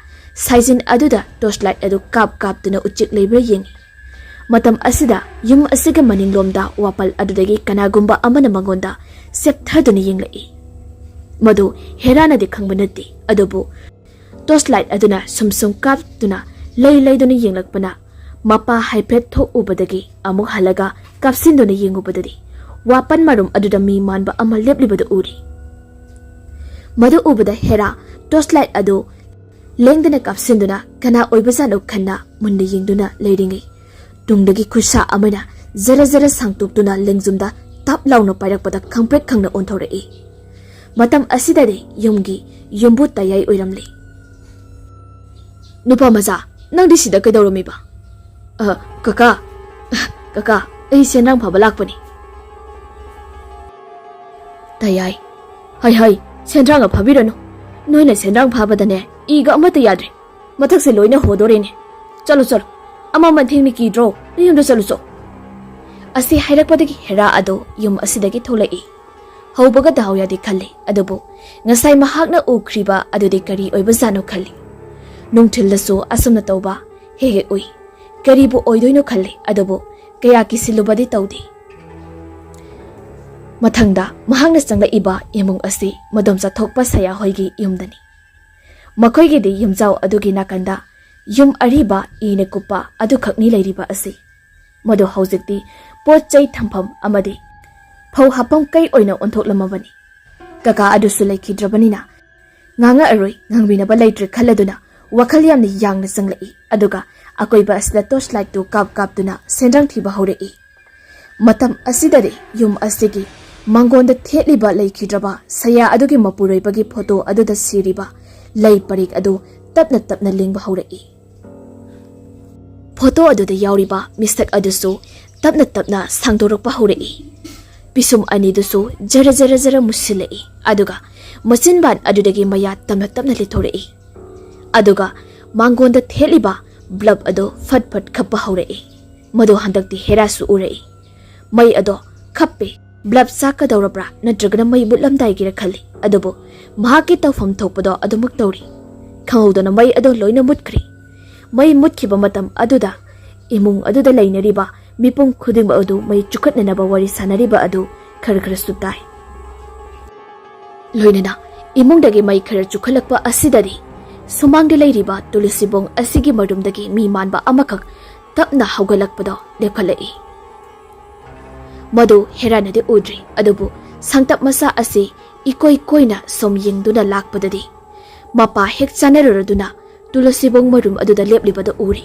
ꯁꯥꯏꯖꯤꯟ ꯑꯗꯨꯗ ꯇꯣꯔꯆ ꯂꯥꯏꯠ ꯑꯗꯨ ꯀꯥꯞ ꯀꯥꯞꯇꯨꯅ ꯎꯆꯦꯛ ꯂꯩꯕ꯭ꯔꯥ ꯌꯦꯡꯏ꯫ ꯃꯇꯝ ꯑꯁꯤꯗ ꯌꯨꯝ ꯑꯁꯤꯒꯤ ꯃꯅꯤꯡꯂꯣꯝꯗ ꯋꯥꯄꯜ ꯑꯗꯨꯗꯒꯤ ꯀꯅꯥꯒꯨꯝꯕ ꯑꯃꯅ ꯃꯉꯣꯟꯗ ꯆꯦꯞꯊꯗꯨꯅ ꯌꯦꯡꯂꯛꯏ꯫ ꯃꯗꯨ ꯍꯦꯔꯥꯅꯗꯤ ꯈꯪꯕ ꯅꯠꯇꯦ, ꯑꯗꯨꯕꯨ ꯇꯣꯔꯆ ꯂꯥꯏꯠ ꯑꯗꯨꯅ ꯁꯨꯝ ꯁꯨꯝ ꯀꯥꯞꯇꯨꯅ ꯂꯩ ꯂꯩꯗꯨꯅ ꯌꯦꯡꯂꯛꯄꯅ ꯃꯄꯥ ꯍꯥꯏꯐꯦꯠ ꯊꯣꯛꯎꯕꯗꯒꯤ ꯑꯃꯨꯛ ꯍꯜꯂꯒ ꯀꯥꯞꯁꯤꯟꯗꯨꯅ ꯌꯦꯡꯉꯨꯕꯗꯗꯤ ꯋꯥꯄꯟ ꯃꯔꯨꯝ ꯑꯗꯨꯗ ꯃꯤ ꯃꯥꯟꯕ ꯑꯃ ꯂꯦꯞꯂꯤꯕꯗꯨ ꯎꯔꯤ꯫ ꯃꯗꯨ ꯎꯕꯗ ꯍꯦꯔꯥ ꯇꯣꯔꯆ ꯂꯥꯏꯠ ꯑꯗꯨ ꯂꯦꯡꯗꯅ ꯀꯥꯞꯁꯤꯟꯗꯨꯅ ꯀꯅꯥ ꯑꯣꯏꯕꯖꯥꯠꯅꯣ ꯈꯟꯅ ꯃꯨꯟꯅ ꯌꯦꯡꯗꯨꯅ ꯂꯩꯔꯤꯉꯩ ꯇꯨꯡꯗꯒꯤ ꯈꯨꯠꯁꯥ ꯑꯃꯅ ꯖꯔ ꯖꯔ ꯁꯥꯡꯇꯣꯛꯇꯨꯅ ꯂꯦꯡꯖꯨꯝꯗ ꯇꯞ ꯂꯥꯎꯅ ꯄꯥꯏꯔꯛꯄꯗ ꯈꯪꯄ꯭ꯔꯦꯛ ꯈꯪꯅ ꯑꯣꯟꯊꯣꯔꯛꯏ꯫ ꯃꯇꯝ ꯑꯁꯤꯗꯗꯤ ꯌꯨꯝꯒꯤ ꯌꯨꯝꯕꯨ ꯇꯌꯥꯏ ꯑꯣꯏꯔꯝꯂꯤ꯫ "ꯅꯨꯄꯥ ꯃꯆꯥ, ꯅꯪꯗꯤ ꯁꯤꯗ ꯀꯩꯗꯧꯔꯝꯃꯤꯕ?" "ꯑ, ꯀꯀꯥ, ꯀꯀꯥ, ꯑꯩ ꯁꯦꯟꯗ꯭ꯔꯥꯡ ꯐꯥꯕ ꯂꯥꯛꯄꯅꯤ꯫" "ꯇꯌꯥꯏ, ꯍꯩ ꯍꯩ, ꯁꯦꯟꯗ꯭ꯔꯥꯡꯒ ꯐꯥꯕꯤꯔꯅꯨ꯫ ꯅꯣꯏꯅ ꯁꯦꯟꯗ꯭ꯔꯥꯡ ꯐꯥꯕꯗꯅꯦ ꯏꯒ ꯑꯃꯠꯇ ꯌꯥꯗ꯭ꯔꯦ꯫ ꯃꯊꯛꯁꯦ ꯂꯣꯏꯅ ꯍꯣꯗꯣꯔꯦꯅꯦ꯫ ꯆꯠꯂꯣ, ꯆꯠꯂꯣ, ꯑꯃ ꯃꯊꯦꯡꯅ ꯀꯤꯗ꯭ꯔꯣ? ꯅꯌꯨꯝꯗ ꯆꯠꯂꯨ ꯆꯣ꯫" ꯑꯁꯤ ꯍꯥꯏꯔꯛꯄꯗꯒꯤ ꯍꯦꯔꯥ ꯑꯗꯣ ꯌꯨꯝ ꯑꯁꯤꯗꯒꯤ ꯊꯣꯛꯂꯛꯏ꯫ ꯍꯧꯕꯒ ꯗꯥꯎ ꯌꯥꯗꯦ ꯈꯜꯂꯤ, ꯑꯗꯨꯕꯨ ꯉꯁꯥꯏ ꯃꯍꯥꯛꯅ ꯎꯈ꯭ꯔꯤꯕ ꯑꯗꯨꯗꯤ ꯀꯔꯤ ꯑꯣꯏꯕꯖꯥꯠꯅꯣ ꯈꯜꯂꯤ꯫ ꯅꯨꯡꯊꯤꯜꯗꯁꯨ ꯑꯁꯨꯝꯅ ꯇꯧꯕ ꯍꯦꯛ ꯍꯦꯛ ꯎꯏ꯫ ꯀꯔꯤꯕꯨ ꯑꯣꯏꯗꯣꯏꯅꯣ ꯈꯜꯂꯤ, ꯑꯗꯨꯕꯨ ꯀꯌꯥ ꯀꯤꯁꯤꯜꯂꯨꯕꯗꯤ ꯇꯧꯗꯦ꯫ ꯃꯊꯪꯗ ꯃꯍꯥꯛꯅ ꯆꯪꯂꯛꯏꯕ ꯏꯃꯨꯡ ꯑꯁꯤ ꯃꯗꯣꯝꯆꯥ ꯊꯣꯛꯄ ꯁꯌꯥ ꯍꯣꯏꯒꯤ ꯌꯨꯝꯗꯅꯤ꯫ ꯃꯈꯣꯏꯒꯤꯗꯤ ꯌꯨꯝꯖꯥꯎ ꯑꯗꯨꯒꯤ ꯅꯥꯀꯟꯗ ꯌꯨꯝ ꯑꯔꯤꯕ ꯏꯅ ꯀꯨꯞꯄ ꯑꯗꯨꯈꯛꯅꯤ ꯂꯩꯔꯤꯕ ꯑꯁꯤ꯫ ꯃꯗꯨ ꯍꯧꯖꯤꯛꯇꯤ ꯄꯣꯠ ꯆꯩ ꯊꯝꯐꯝ ꯑꯃꯗꯤ ꯐꯧ ꯍꯥꯞꯐꯝ ꯀꯩ ꯑꯣꯏꯅ ꯑꯣꯟꯊꯣꯛꯂꯝꯃꯕꯅꯤ꯫ ꯀꯀꯥ ꯑꯗꯨꯁꯨ ꯂꯩꯈꯤꯗ꯭ꯔꯕꯅꯤꯅ ꯉꯥꯡꯉꯛꯑꯔꯣꯏ, ꯉꯥꯡꯕꯤꯅꯕ ꯂꯩꯇ꯭ꯔꯦ ꯈꯜꯂꯗꯨꯅ ꯋꯥꯈꯜ ꯌꯥꯝꯅ ꯌꯥꯡꯅ ꯆꯪꯂꯛꯏ꯫ ꯑꯗꯨꯒ ꯑꯀꯣꯏꯕ ꯑꯁꯤꯗ ꯇꯣꯔꯆ ꯂꯥꯏꯠꯇꯨ ꯀꯥꯞ ꯀꯥꯞꯇꯨꯅ ꯁꯦꯟꯗ꯭ꯔꯥꯡ ꯊꯤꯕ ꯍꯧꯔꯛꯏ꯫ ꯃꯇꯝ ꯑꯁꯤꯗꯗꯤ ꯌꯨꯝ ꯑꯁꯤꯒꯤ ꯃꯥꯡꯒꯣꯟꯗ ꯊꯦꯠꯂꯤꯕ ꯂꯩꯈꯤꯗ꯭ꯔꯕ ꯁꯌꯥ ꯑꯗꯨꯒꯤ ꯃꯄꯨꯔꯣꯏꯕꯒꯤ ꯐꯣꯇꯣ ꯑꯗꯨꯗ ꯁꯤꯔꯤꯕ ꯂꯩ ꯄꯔꯦꯡ ꯑꯗꯨ ꯇꯞꯅ ꯇꯞꯅ ꯂꯦꯡꯕ ꯍꯧꯔꯛꯏ꯫ ꯐꯣꯇꯣ ꯑꯗꯨꯗ ꯌꯥꯎꯔꯤꯕ ꯃꯤꯁꯛ ꯑꯗꯨꯁꯨ ꯇꯞꯅ ꯇꯞꯅ ꯁꯥꯡꯗꯣꯔꯛꯄ ꯍꯧꯔꯛꯏ꯫ ꯄꯤꯁꯨꯝ ꯑꯅꯤꯗꯨꯁꯨ ꯖꯔ ꯖꯔ ꯖꯔ ꯃꯨꯁꯤꯜꯂꯛꯏ, ꯑꯗꯨꯒ ꯃꯆꯤꯟꯕꯥꯟ ꯑꯗꯨꯗꯒꯤ ꯃꯌꯥ ꯇꯞꯅ ꯇꯞꯅ ꯂꯤꯊꯣꯔꯛꯏ꯫ ꯑꯗꯨꯒ ꯃꯥꯡꯒꯣꯟꯗ ꯊꯦꯠꯂꯤꯕ ꯕ꯭ꯂꯕ ꯑꯗꯨ ꯐꯠ ꯐꯠ ꯈꯞꯄ ꯍꯧꯔꯛꯏ꯫ ꯃꯗꯨ ꯍꯟꯗꯛꯇꯤ ꯍꯦꯔꯥꯁꯨ ꯎꯔꯛꯏ꯫ ꯃꯩ ꯑꯗꯣ ꯈꯞꯄꯦ꯫ ꯕ꯭ꯂꯕ ꯆꯥꯛꯀꯗꯧꯔꯕ꯭ꯔꯥ ꯅꯠꯇ꯭ꯔꯒꯅ ꯃꯩ ꯃꯨꯠꯂꯝꯗꯥꯏꯒꯤꯔ ꯈꯜꯂꯤ, ꯑꯗꯨꯕꯨ ꯃꯍꯥꯛꯀꯤ ꯇꯧꯐꯝ ꯊꯣꯛꯄꯗꯣ ꯑꯗꯨꯃꯛ ꯇꯧꯔꯤ꯫ ꯈꯪꯍꯧꯗꯅ ꯃꯩ ꯑꯗꯨ ꯂꯣꯏꯅ ꯃꯨꯠꯈ꯭ꯔꯦ꯫ ꯃꯩ ꯃꯨꯠꯈꯤꯕ ꯃꯇꯝ ꯑꯗꯨꯗ ꯏꯃꯨꯡ ꯑꯗꯨꯗ ꯂꯩꯅꯔꯤꯕ ꯃꯤꯄꯨꯝ ꯈꯨꯗꯤꯡꯃꯛ ꯑꯗꯨ ꯃꯩ ꯆꯨꯈꯠꯅꯅꯕ ꯋꯥꯔꯤ ꯁꯥꯅꯔꯤꯕ ꯑꯗꯨ ꯈꯔ ꯈꯔꯁꯨ ꯇꯥꯏ꯫ ꯂꯣꯏꯅꯅ ꯏꯃꯨꯡꯗꯒꯤ ꯃꯩ ꯈꯔ ꯆꯨꯈꯠꯂꯛꯄ ꯑꯁꯤꯗꯗꯤ ꯁꯨꯃꯥꯡꯗ ꯂꯩꯔꯤꯕ ꯇꯨꯂꯁꯤꯕꯣꯡ ꯑꯁꯤꯒꯤ ꯃꯔꯨꯝꯗꯒꯤ ꯃꯤ ꯃꯥꯟꯕ ꯑꯃꯈꯛ ꯇꯞꯅ ꯍꯧꯒꯠꯂꯛꯄꯗꯣ ꯂꯦꯞꯈꯠꯂꯛꯏ꯫ ꯃꯗꯨ ꯍꯦꯔꯥꯅꯗꯤ ꯎꯗ꯭ꯔꯤ, ꯑꯗꯨꯕꯨ ꯁꯪꯇꯞ ꯃꯆꯥ ꯑꯁꯤ ꯏꯀꯣꯏ ꯀꯣꯏꯅ ꯁꯨꯝ ꯌꯦꯡꯗꯨꯅ ꯂꯥꯛꯄꯗꯗꯤ ꯃꯄꯥ ꯍꯦꯛ ꯆꯥꯅꯔꯨꯔꯗꯨꯅ ꯇꯨꯂꯁꯤꯕꯣꯡ ꯃꯔꯨꯝ ꯑꯗꯨꯗ ꯂꯦꯞꯂꯤꯕꯗꯨ ꯎꯔꯦ꯫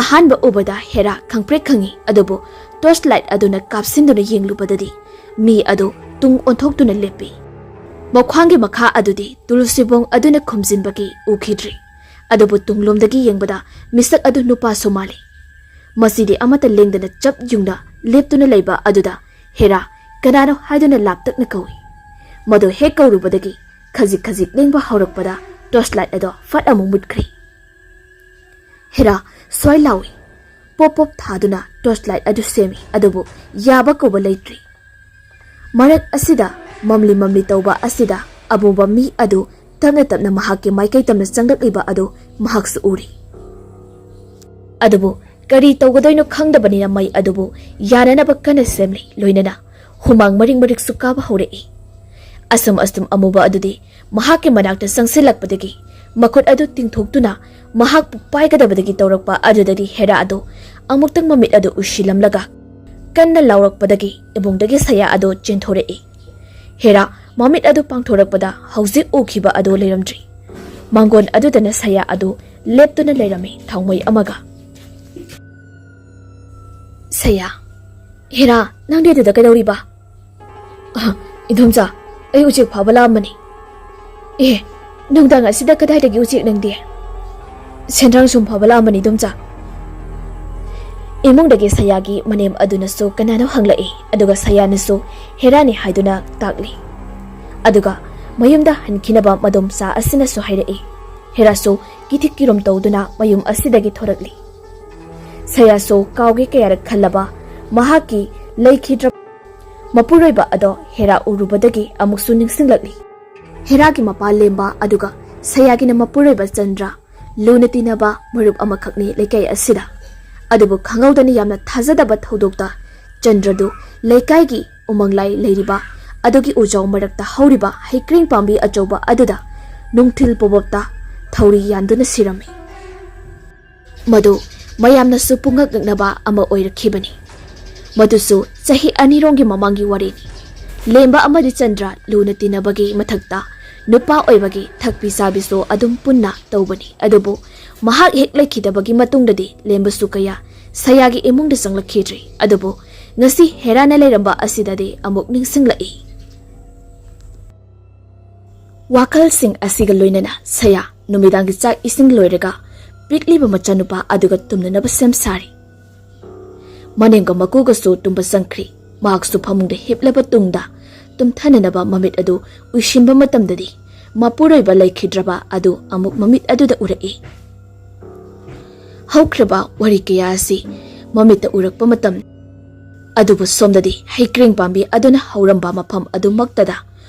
ꯑꯍꯥꯟꯕ ꯎꯕꯗ ꯍꯦꯔꯥ ꯈꯪꯄ꯭ꯔꯦꯛ ꯈꯪꯉꯤ, ꯑꯗꯨꯕꯨ ꯇꯣꯔꯆ ꯂꯥꯏꯠ ꯑꯗꯨꯅ ꯀꯥꯞꯁꯤꯟꯗꯨꯅ ꯌꯦꯡꯂꯨꯕꯗꯗꯤ ꯃꯤ ꯑꯗꯨ ꯇꯨꯡ ꯑꯣꯟꯊꯣꯛꯇꯨꯅ ꯂꯦꯞꯄꯤ꯫ ꯃꯈ꯭ꯋꯥꯡꯒꯤ ꯃꯈꯥ ꯑꯗꯨꯗꯤ ꯇꯨꯂꯁꯤꯕꯣꯡ ꯑꯗꯨꯅ ꯈꯨꯝꯖꯤꯟꯕꯒꯤ ꯎꯈꯤꯗ꯭ꯔꯤ, ꯑꯗꯨꯕꯨ ꯇꯨꯡꯂꯣꯝꯗꯒꯤ ꯌꯦꯡꯕꯗ ꯃꯤꯁꯛ ꯑꯗꯨ ꯅꯨꯄꯥꯁꯨ ꯃꯥꯜꯂꯤ꯫ ꯃꯁꯤꯗꯤ ꯑꯃꯠꯇ ꯂꯦꯡꯗꯅ ꯆꯞ ꯌꯨꯡꯅ ꯂꯦꯞꯇꯨꯅ ꯂꯩꯕ ꯑꯗꯨꯗ ꯍꯦꯔꯥ ꯀꯅꯥꯅꯣ ꯍꯥꯏꯗꯨꯅ ꯂꯥꯞꯇꯛꯅ ꯀꯧꯏ꯫ ꯃꯗꯨ ꯍꯦꯛ ꯀꯧꯔꯨꯕꯗꯒꯤ ꯈꯖꯤꯛ ꯈꯖꯤꯛ ꯂꯦꯡꯕ ꯍꯧꯔꯛꯄꯗ ꯇꯣꯔꯆ ꯂꯥꯏꯠ ꯑꯗꯣ ꯐꯠ ꯑꯃꯨꯛ ꯃꯨꯠꯈ꯭ꯔꯦ꯫ ꯍꯦꯔꯥ ꯁ꯭ꯋꯥꯏ ꯂꯥꯎꯏ꯫ ꯄꯣꯞ ꯄꯣꯞ ꯊꯥꯗꯨꯅ ꯇꯣꯔꯆ ꯂꯥꯏꯠ ꯑꯗꯨ ꯁꯦꯝꯃꯤ, ꯑꯗꯨꯕꯨ ꯌꯥꯕ ꯀꯧꯕ ꯂꯩꯇ꯭ꯔꯤ꯫ ꯃꯔꯛ ꯑꯁꯤꯗ ꯃꯝꯂꯤ ꯃꯝꯂꯤ ꯇꯧꯕ ꯑꯁꯤꯗ ꯑꯃꯨꯕ ꯃꯤ ꯑꯗꯨ ꯇꯞꯅ ꯇꯞꯅ ꯃꯍꯥꯛꯀꯤ ꯃꯥꯏꯀꯩ ꯇꯝꯅ ꯆꯪꯂꯛꯂꯤꯕ ꯑꯗꯨ ꯃꯍꯥꯛꯁꯨ ꯎꯔꯤ꯫ ꯑꯗꯨꯕꯨ ꯀꯔꯤ ꯇꯧꯒꯗꯣꯏꯅꯣ ꯈꯪꯗꯕꯅꯤꯅ ꯃꯩ ꯑꯗꯨꯕꯨ ꯌꯥꯅꯅꯕ ꯀꯟꯅ ꯁꯦꯝꯂꯤ, ꯂꯣꯏꯅꯅ ꯍꯨꯃꯥꯡ ꯃꯔꯤꯛ ꯃꯔꯤꯛꯁꯨ ꯀꯥꯕ ꯍꯧꯔꯛꯏ꯫ ꯑꯁꯨꯝ ꯑꯁꯨꯝ ꯑꯃꯨꯕ ꯑꯗꯨꯗꯤ ꯃꯍꯥꯛꯀꯤ ꯃꯅꯥꯛꯇ ꯆꯪꯁꯤꯜꯂꯛꯄꯗꯒꯤ ꯃꯈꯨꯠ ꯑꯗꯨ ꯇꯤꯡꯊꯣꯛꯇꯨꯅ ꯃꯍꯥꯛꯄꯨ ꯄꯥꯏꯒꯗꯕꯗꯒꯤ ꯇꯧꯔꯛꯄ ꯑꯗꯨꯗꯗꯤ ꯍꯦꯔꯥ ꯑꯗꯨ ꯑꯃꯨꯛꯇꯪ ꯃꯃꯤꯠ ꯑꯗꯨ ꯎꯁꯤꯜꯂꯝꯂꯒ ꯀꯟꯅ ꯂꯥꯎꯔꯛꯄꯗꯒꯤ ꯏꯃꯨꯡꯗꯒꯤ ꯁꯌꯥ ꯑꯗꯨ ꯆꯦꯟꯊꯣꯔꯛꯏ꯫ ꯍꯦꯔꯥ ꯃꯃꯤꯠ ꯑꯗꯨ ꯄꯥꯡꯊꯣꯔꯛꯄꯗ ꯍꯧꯖꯤꯛ ꯎꯈꯤꯕ ꯑꯗꯨ ꯂꯩꯔꯝꯗ꯭ꯔꯤ꯫ ꯃꯥꯡꯒꯣꯟ ꯑꯗꯨꯗꯅ ꯁꯌꯥ ꯑꯗꯨ ꯂꯦꯞꯇꯨꯅ ꯂꯩꯔꯝꯃꯤ, ꯊꯥꯎꯃꯩ ꯑꯃꯒ꯫ "ꯁꯌꯥ, ꯍꯦꯔꯥ, ꯅꯪꯗꯤ ꯑꯗꯨꯗ ꯀꯩꯗꯧꯔꯤꯕ?" "ꯑ, ꯏꯟꯗꯣꯝꯆꯥ, ꯑꯩ ꯎꯆꯦꯛ ꯐꯥꯕ ꯂꯥꯛꯑꯝꯕꯅꯤ꯫" "ꯑꯦ, "ꯅꯨꯡꯗꯥꯡ ꯑꯁꯤꯗ ꯀꯗꯥꯏꯗꯒꯤ ꯎꯆꯦꯛ ꯅꯪꯗꯤ? ꯁꯦꯟꯗ꯭ꯔꯥꯡ ꯁꯨꯝ ꯐꯕ ꯂꯥꯛꯑꯝꯕꯅꯤ, ꯏꯗꯣꯝꯆꯥ꯫" ꯏꯃꯨꯡꯗꯒꯤ ꯁꯌꯥꯒꯤ ꯃꯅꯦꯝ ꯑꯗꯨꯅꯁꯨ ꯀꯅꯥꯅꯣ ꯍꯪꯂꯛꯏ, ꯑꯗꯨꯒ ꯁꯌꯥꯅꯁꯨ ꯍꯦꯔꯥꯅꯤ ꯍꯥꯏꯗꯨꯅ ꯇꯥꯛꯂꯤ꯫ ꯑꯗꯨꯒ ꯃꯌꯨꯝꯗ ꯍꯟꯈꯤꯅꯕ ꯃꯗꯣꯝꯆꯥ ꯑꯁꯤꯅꯁꯨ ꯍꯥꯏꯔꯛꯏ꯫ ꯍꯦꯔꯥꯁꯨ ꯀꯤꯊꯤꯛ ꯀꯤꯔꯨꯝ ꯇꯧꯗꯨꯅ ꯃꯌꯨꯝ ꯑꯁꯤꯗꯒꯤ ꯊꯣꯔꯛꯂꯤ꯫ ꯁꯌꯥꯁꯨ ꯀꯥꯎꯒꯦ ꯀꯌꯥꯔꯛ ꯈꯜꯂꯕ ꯃꯍꯥꯛꯀꯤ ꯂꯩꯈꯤꯗ꯭ꯔꯕ ꯃꯄꯨꯔꯣꯏꯕ ꯑꯗꯣ ꯍꯦꯔꯥ ꯎꯔꯨꯕꯗꯒꯤ ꯑꯃꯨꯛꯁꯨ ꯅꯤꯡꯁꯤꯡꯂꯛꯂꯤ꯫ ꯍꯦꯔꯥꯒꯤ ꯃꯄꯥ ꯂꯦꯝꯕ ꯑꯗꯨꯒ ꯁꯌꯥꯒꯤꯅ ꯃꯄꯨꯔꯣꯏꯕ ꯆꯟꯗ꯭ꯔ ꯂꯨꯅ ꯇꯤꯟꯅꯕ ꯃꯔꯨꯞ ꯑꯃꯈꯛꯅꯤ ꯂꯩꯀꯥꯏ ꯑꯁꯤꯗ꯫ ꯑꯗꯨꯕꯨ ꯈꯪꯍꯧꯗꯅ ꯌꯥꯝꯅ ꯊꯥꯖꯗꯕ ꯊꯧꯗꯣꯛꯇ ꯆꯟꯗ꯭ꯔꯗꯨ ꯂꯩꯀꯥꯏꯒꯤ ꯎꯃꯪꯂꯥꯏ ꯂꯩꯔꯤꯕ ꯑꯗꯨꯒꯤ ꯎꯖꯥꯎ ꯃꯔꯛꯇ ꯍꯧꯔꯤꯕ ꯍꯩꯀ꯭ꯔꯤꯡ ꯄꯥꯝꯕꯤ ꯑꯆꯧꯕ ꯑꯗꯨꯗ ꯅꯨꯡꯊꯤꯜ ꯄꯣꯕꯞꯇ ꯊꯧꯔꯤ ꯌꯥꯟꯗꯨꯅ ꯁꯤꯔꯝꯃꯤ꯫ ꯃꯗꯨ ꯃꯌꯥꯝꯅꯁꯨ ꯄꯨꯡꯉꯛ ꯉꯛꯅꯕ ꯑꯃ ꯑꯣꯏꯔꯛꯈꯤꯕꯅꯤ꯫ ꯃꯗꯨꯁꯨ ꯆꯍꯤ ꯑꯅꯤꯔꯣꯝꯒꯤ ꯃꯃꯥꯡꯒꯤ ꯋꯥꯔꯤꯅꯤ꯫ ꯂꯦꯝꯕ ꯑꯃꯗꯤ ꯆꯟꯗ꯭ꯔ ꯂꯨꯅ ꯇꯤꯟꯅꯕꯒꯤ ꯃꯊꯛꯇ ꯅꯨꯄꯥ ꯑꯣꯏꯕꯒꯤ ꯊꯛꯄꯤ ꯆꯥꯕꯤꯁꯨ ꯑꯗꯨꯝ ꯄꯨꯟꯅ ꯇꯧꯕꯅꯤ꯫ ꯑꯗꯨꯕꯨ ꯃꯍꯥꯛ ꯍꯦꯛ ꯂꯩꯈꯤꯗꯕꯒꯤ ꯃꯇꯨꯡꯗꯗꯤ ꯂꯦꯝꯕꯁꯨ ꯀꯌꯥ ꯁꯌꯥꯒꯤ ꯏꯃꯨꯡꯗ ꯆꯪꯂꯛꯈꯤꯗ꯭ꯔꯤ꯫ ꯑꯗꯨꯕꯨ ꯉꯁꯤ ꯍꯦꯔꯥꯅ ꯂꯩꯔꯝꯕ ꯑꯁꯤꯗꯗꯤ ꯑꯃꯨꯛ ꯅꯤꯡꯁꯤꯡꯂꯛꯏ꯫ ꯋꯥꯈꯜꯁꯤꯡ ꯑꯁꯤꯒ ꯂꯣꯏꯅꯅ ꯁꯌꯥ ꯅꯨꯃꯤꯗꯥꯡꯒꯤ ꯆꯥꯛ ꯏꯁꯤꯡ ꯂꯣꯏꯔꯒ ꯄꯤꯛꯂꯤꯕ ꯃꯆꯥꯅꯨꯄꯥ ꯑꯗꯨꯒ ꯇꯨꯝꯅꯅꯕ ꯁꯦꯝ ꯁꯥꯔꯤ꯫ ꯃꯅꯦꯝꯒ ꯃꯀꯨꯒꯁꯨ ꯇꯨꯝꯕ ꯆꯪꯈ꯭ꯔꯤ꯫ ꯃꯍꯥꯛꯁꯨ ꯐꯃꯨꯡꯗ ꯍꯤꯞꯂꯕ ꯇꯨꯡꯗ ꯇꯨꯝꯊꯅꯅꯕ ꯃꯃꯤꯠ ꯑꯗꯨ ꯎꯏꯁꯤꯟꯕ ꯃꯇꯝꯗꯗꯤ ꯃꯄꯨꯔꯣꯏꯕ ꯂꯩꯈꯤꯗ꯭ꯔꯕ ꯑꯗꯨ ꯑꯃꯨꯛ ꯃꯃꯤꯠ ꯑꯗꯨꯗ ꯎꯔꯛꯏ꯫ ꯍꯧꯈ꯭ꯔꯕ ꯋꯥꯔꯤ ꯀꯌꯥ ꯑꯁꯤ ꯃꯃꯤꯠꯇ ꯎꯔꯛꯄ ꯃꯇꯝ ꯑꯗꯨꯕꯨ ꯁꯣꯝꯗꯗꯤ ꯍꯩꯀ꯭ꯔꯤꯡ ꯄꯥꯝꯕꯤ ꯑꯗꯨꯅ ꯍꯧꯔꯝꯕ ꯃꯐꯝ ꯑꯗꯨꯃꯛꯇꯗ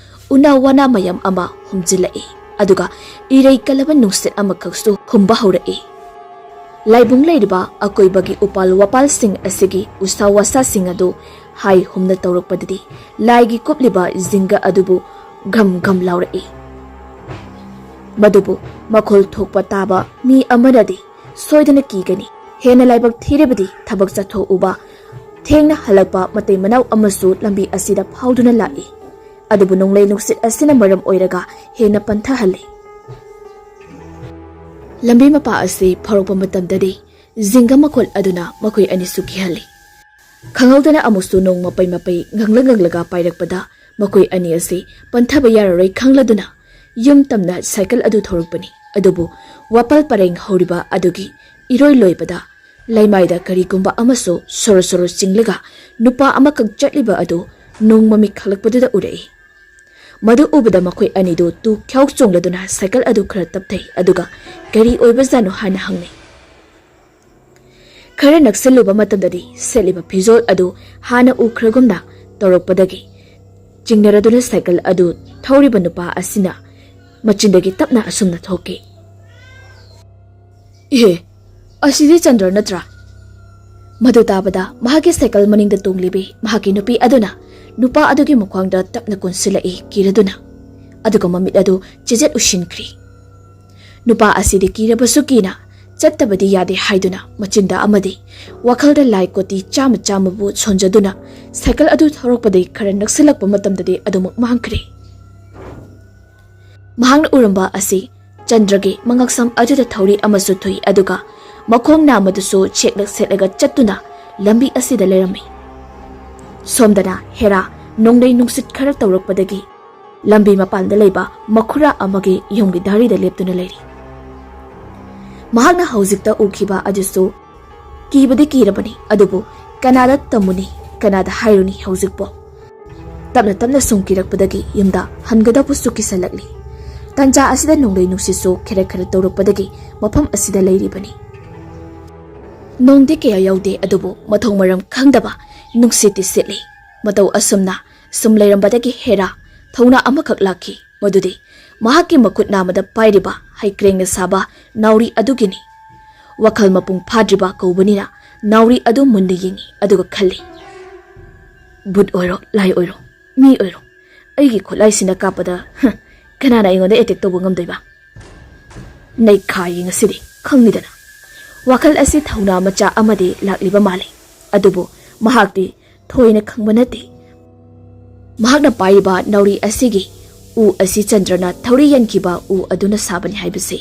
ꯎꯅꯥ ꯋꯥꯅꯥ ꯃꯌꯥꯝ ꯑꯃ ꯍꯨꯝꯖꯤꯜꯂꯛꯏ, ꯑꯗꯨꯒ ꯏꯔꯩ ꯀꯜꯂꯕ ꯅꯨꯡꯁꯤꯠ ꯑꯃꯈꯛꯁꯨ ꯍꯨꯝꯕ ꯍꯧꯔꯛꯏ꯫ ꯂꯥꯏꯕꯨꯡ ꯂꯩꯔꯤꯕ ꯑꯀꯣꯏꯕꯒꯤ ꯎꯄꯥꯜ ꯋꯥꯄꯥꯜꯁꯤꯡ ꯑꯁꯤꯒꯤ ꯎꯁꯥ ꯋꯥꯁꯥꯁꯤꯡ ꯑꯗꯨ ꯍꯥꯏ ꯍꯨꯝꯅ ꯇꯧꯔꯛꯄꯗꯗꯤ ꯂꯥꯏꯒꯤ ꯀꯨꯞꯂꯤꯕ ꯖꯤꯡꯒ ꯑꯗꯨꯕꯨ ꯘꯝ ꯘꯝ ꯂꯥꯎꯔꯛꯏ꯫ ꯃꯗꯨꯕꯨ ꯃꯈꯣꯜ ꯊꯣꯛꯄ ꯇꯥꯕ ꯃꯤ ꯑꯃꯅꯗꯤ ꯁꯣꯏꯗꯅ ꯀꯤꯒꯅꯤ꯫ ꯍꯦꯟꯅ ꯂꯥꯏꯕꯛ ꯊꯤꯔꯕꯗꯤ ꯊꯕꯛ ꯆꯠꯊꯣꯛꯎꯕ ꯊꯦꯡꯅ ꯍꯜꯂꯛꯄ ꯃꯇꯩ ꯃꯅꯥꯎ ꯑꯃꯁꯨ ꯂꯝꯕꯤ ꯑꯁꯤꯗ ꯐꯥꯎꯗꯨꯅ ꯂꯥꯛꯏ꯫ ꯑꯗꯨꯕꯨ ꯅꯣꯡꯂꯩ ꯅꯨꯡꯁꯤꯠ ꯑꯁꯤꯅ ꯃꯔꯝ ꯑꯣꯏꯔꯒ ꯍꯦꯟꯅ ꯄꯟꯊꯍꯜꯂꯤ꯫ ꯂꯝꯕꯤ ꯃꯄꯥ ꯑꯁꯤ ꯐꯥꯎꯔꯛꯄ ꯃꯇꯝꯗꯗꯤ ꯖꯤꯡꯒ ꯃꯈꯣꯜ ꯑꯗꯨꯅ ꯃꯈꯣꯏ ꯑꯅꯤꯁꯨ ꯀꯤꯍꯜꯂꯤ꯫ ꯈꯪꯍꯧꯗꯅ ꯑꯃꯨꯛꯁꯨ ꯅꯣꯡ ꯃꯄꯩ ꯃꯄꯩ ꯉꯪꯂ ꯉꯪꯂꯒ ꯄꯥꯏꯔꯛꯄꯗ ꯃꯈꯣꯏ ꯑꯅꯤ ꯑꯁꯤ ꯄꯟꯊꯕ ꯌꯥꯔꯔꯣꯏ ꯈꯪꯂꯗꯨꯅ ꯌꯨꯝ ꯇꯝꯅ ꯁꯥꯏꯀꯜ ꯑꯗꯨ ꯊꯧꯔꯛꯄꯅꯤ꯫ ꯑꯗꯨꯕꯨ ꯋꯥꯄꯜ ꯄꯔꯦꯡ ꯍꯧꯔꯤꯕ ꯑꯗꯨꯒꯤ ꯏꯔꯣꯏ ꯂꯣꯏꯕꯗ ꯂꯩꯃꯥꯏꯗ ꯀꯔꯤꯒꯨꯝꯕ ꯑꯃꯁꯨ ꯁꯣꯔꯣ ꯁꯣꯔꯣ ꯆꯤꯡꯂꯒ ꯅꯨꯄꯥ ꯑꯃꯈꯛ ꯆꯠꯂꯤꯕ ꯑꯗꯨ ꯅꯣꯡ ꯃꯃꯤꯠ ꯈꯠꯂꯛꯄꯗꯨꯗ ꯎꯔꯛꯏ꯫ ꯃꯗꯨ ꯎꯕꯗ ꯃꯈꯣꯏ ꯑꯅꯤꯗꯨ ꯇꯨ ꯈ꯭ꯌꯥꯎ ꯆꯣꯡꯂꯗꯨꯅ ꯁꯥꯏꯀꯜ ꯑꯗꯨ ꯈꯔ ꯇꯞꯊꯩ, ꯑꯗꯨꯒ "ꯀꯔꯤ ꯑꯣꯏꯕꯖꯥꯠꯅꯣ?" ꯍꯥꯏꯅ ꯍꯪꯅꯩ꯫ ꯈꯔ ꯅꯛꯁꯤꯜꯂꯨꯕ ꯃꯇꯝꯗꯗꯤ ꯁꯦꯠꯂꯤꯕ ꯐꯤꯖꯣꯜ ꯑꯗꯨ ꯍꯥꯟꯅ ꯎꯈ꯭ꯔꯒꯨꯝꯅ ꯇꯧꯔꯛꯄꯗꯒꯤ ꯆꯤꯡꯅꯔꯗꯨꯅ ꯁꯥꯏꯀꯜ ꯑꯗꯨ ꯊꯧꯔꯤꯕ ꯅꯨꯄꯥ ꯑꯁꯤꯅ ꯃꯆꯤꯟꯗꯒꯤ ꯇꯞꯅ ꯑꯁꯨꯝꯅ ꯊꯣꯛꯈꯤ, "ꯏꯍꯦ, ꯑꯁꯤꯗꯤ ꯆꯟꯗ꯭ꯔ ꯅꯠꯇ꯭ꯔꯥ?" ꯃꯗꯨ ꯇꯥꯕꯗ ꯃꯍꯥꯛꯀꯤ ꯁꯥꯏꯀꯜ ꯃꯅꯤꯡꯗ ꯇꯣꯡꯂꯤꯕꯤ ꯃꯍꯥꯛꯀꯤ ꯅꯨꯄꯤ ꯑꯗꯨꯅ ꯅꯨꯄꯥ ꯑꯗꯨꯒꯤ ꯃꯈ꯭ꯋꯥꯡꯗ ꯇꯞꯅ ꯀꯣꯟꯁꯤꯜꯂꯛꯏ ꯀꯤꯔꯗꯨꯅ, ꯑꯗꯨꯒ ꯃꯃꯤꯠ ꯑꯗꯨ ꯆꯦꯖꯦꯠ ꯎꯁꯤꯟꯈ꯭ꯔꯤ꯫ ꯅꯨꯄꯥ ꯑꯁꯤꯗꯤ ꯀꯤꯔꯕꯁꯨ ꯀꯤꯅ ꯆꯠꯇꯕꯗꯤ ꯌꯥꯗꯦ ꯍꯥꯏꯗꯨꯅ ꯃꯆꯤꯟꯗ ꯑꯃꯗꯤ ꯋꯥꯈꯜꯗ ꯂꯥꯏ ꯀꯣꯇꯤ ꯆꯥꯝꯃ ꯆꯥꯝꯃꯕꯨ ꯁꯣꯟꯖꯗꯨꯅ ꯁꯥꯏꯀꯜ ꯑꯗꯨ ꯊꯧꯔꯛꯄꯗꯒꯤ ꯈꯔ ꯅꯛꯁꯤꯜꯂꯛꯄ ꯃꯇꯝꯗꯗꯤ ꯑꯗꯨꯃꯛ ꯃꯥꯡꯈ꯭ꯔꯦ꯫ ꯃꯍꯥꯛꯅ ꯎꯔꯝꯕ ꯑꯁꯤ ꯆꯟꯗ꯭ꯔꯒꯤ ꯃꯉꯛꯁꯝ ꯑꯗꯨꯗ ꯊꯧꯔꯤ ꯑꯃꯁꯨ ꯊꯨꯏ, ꯑꯗꯨꯒ ꯃꯈꯣꯡ ꯅꯥꯝꯃꯗꯨꯁꯨ ꯁꯦꯛꯂꯛ ꯁꯦꯛꯂꯒ ꯆꯠꯇꯨꯅ ꯂꯝꯕꯤ ꯑꯁꯤꯗ ꯂꯩꯔꯝꯃꯤ꯫ ꯁꯣꯝꯗꯅ ꯍꯦꯔꯥ ꯅꯣꯡꯂꯩ ꯅꯨꯡꯁꯤꯠ ꯈꯔ ꯇꯧꯔꯛꯄꯗꯒꯤ ꯂꯝꯕꯤ ꯃꯄꯥꯟꯗ ꯂꯩꯕ ꯃꯈꯨꯔꯥ ꯑꯃꯒꯤ ꯌꯨꯝꯒꯤ ꯗꯥꯔꯤꯗ ꯂꯦꯞꯇꯨꯅ ꯂꯩꯔꯤ꯫ ꯃꯍꯥꯛꯅ ꯍꯧꯖꯤꯛꯇ ꯎꯈꯤꯕ ꯑꯗꯨꯁꯨ ꯀꯤꯕꯗꯤ ꯀꯤꯔꯕꯅꯤ, ꯑꯗꯨꯕꯨ ꯀꯅꯥꯗ ꯇꯝꯃꯨꯅꯤ, ꯀꯅꯥꯗ ꯍꯥꯏꯔꯨꯅꯤ ꯍꯧꯖꯤꯛꯄꯣ? ꯇꯞꯅ ꯇꯞꯅ ꯁꯨꯝ ꯀꯤꯔꯛꯄꯗꯒꯤ ꯌꯨꯝꯗ ꯍꯟꯒꯗꯕꯁꯨ ꯀꯤꯁꯜꯂꯛꯂꯤ꯫ ꯇꯟꯖꯥ ꯑꯁꯤꯗ ꯅꯣꯡꯂꯩ ꯅꯨꯡꯁꯤꯠꯁꯨ ꯈꯦꯔꯦꯛ ꯈꯦꯔꯦꯛ ꯇꯧꯔꯛꯄꯗꯒꯤ ꯃꯐꯝ ꯑꯁꯤꯗ ꯂꯩꯔꯤꯕꯅꯤ꯫ ꯅꯣꯡꯗꯤ ꯀꯌꯥ ꯌꯥꯎꯗꯦ, ꯑꯗꯨꯕꯨ ꯃꯊꯣꯡ ꯃꯔꯝ ꯈꯪꯗꯕ ꯅꯨꯡꯁꯤꯠꯇꯤ ꯁꯤꯠꯂꯤ꯫ ꯃꯇꯧ ꯑꯁꯨꯝꯅ ꯁꯨꯝ ꯂꯩꯔꯝꯕꯗꯒꯤ ꯍꯦꯔꯥ ꯊꯧꯅꯥ ꯑꯃꯈꯛ ꯂꯥꯛꯈꯤ, ꯃꯗꯨꯗꯤ ꯃꯍꯥꯛꯀꯤ ꯃꯈꯨꯠ ꯅꯥꯝꯃꯗ ꯄꯥꯏꯔꯤꯕ ꯍꯩꯀ꯭ꯔꯦꯡꯅ ꯁꯥꯕ ꯅꯥꯎꯔꯤ ꯑꯗꯨꯒꯤꯅꯤ꯫ ꯋꯥꯈꯜ ꯃꯄꯨꯡ ꯐꯥꯗ꯭ꯔꯤꯕ ꯀꯧꯕꯅꯤꯅ ꯅꯥꯎꯔꯤ ꯑꯗꯨ ꯃꯨꯟꯅ ꯌꯦꯡꯉꯤ, ꯑꯗꯨꯒ ꯈꯜꯂꯤ, "ꯚꯨꯠ ꯑꯣꯏꯔꯣ, ꯂꯥꯏ ꯑꯣꯏꯔꯣ, ꯃꯤ ꯑꯣꯏꯔꯣ, ꯑꯩꯒꯤ ꯈꯨꯠꯂꯥꯏꯁꯤꯅ ꯀꯥꯞꯄꯗ, ꯍ, ꯀꯅꯥꯅ ꯑꯩꯉꯣꯟꯗ ꯑꯦꯇꯦꯛ ꯇꯧꯕ ꯉꯝꯗꯣꯏꯕ? ꯅꯩꯈꯥꯏꯌꯦ ꯉꯁꯤꯗꯤ, ꯈꯪꯅꯤꯗꯅ"꯫ ꯋꯥꯈꯜ ꯑꯁꯤ ꯊꯧꯅꯥ ꯃꯆꯥ ꯑꯃꯗꯤ ꯂꯥꯛꯂꯤꯕ ꯃꯥꯜꯂꯤ, ꯑꯗꯨꯕꯨ ꯃꯍꯥꯛꯇꯤ ꯊꯣꯏꯅ ꯈꯪꯕ ꯅꯠꯇꯦ꯫ ꯃꯍꯥꯛꯅ ꯄꯥꯏꯔꯤꯕ ꯅꯥꯎꯔꯤ ꯑꯁꯤꯒꯤ ꯎ ꯑꯁꯤ ꯆꯟꯗ꯭ꯔꯅ ꯊꯧꯔꯤ ꯌꯥꯟꯈꯤꯕ ꯎ ꯑꯗꯨꯅ ꯁꯥꯕꯅꯤ ꯍꯥꯏꯕꯁꯤ꯫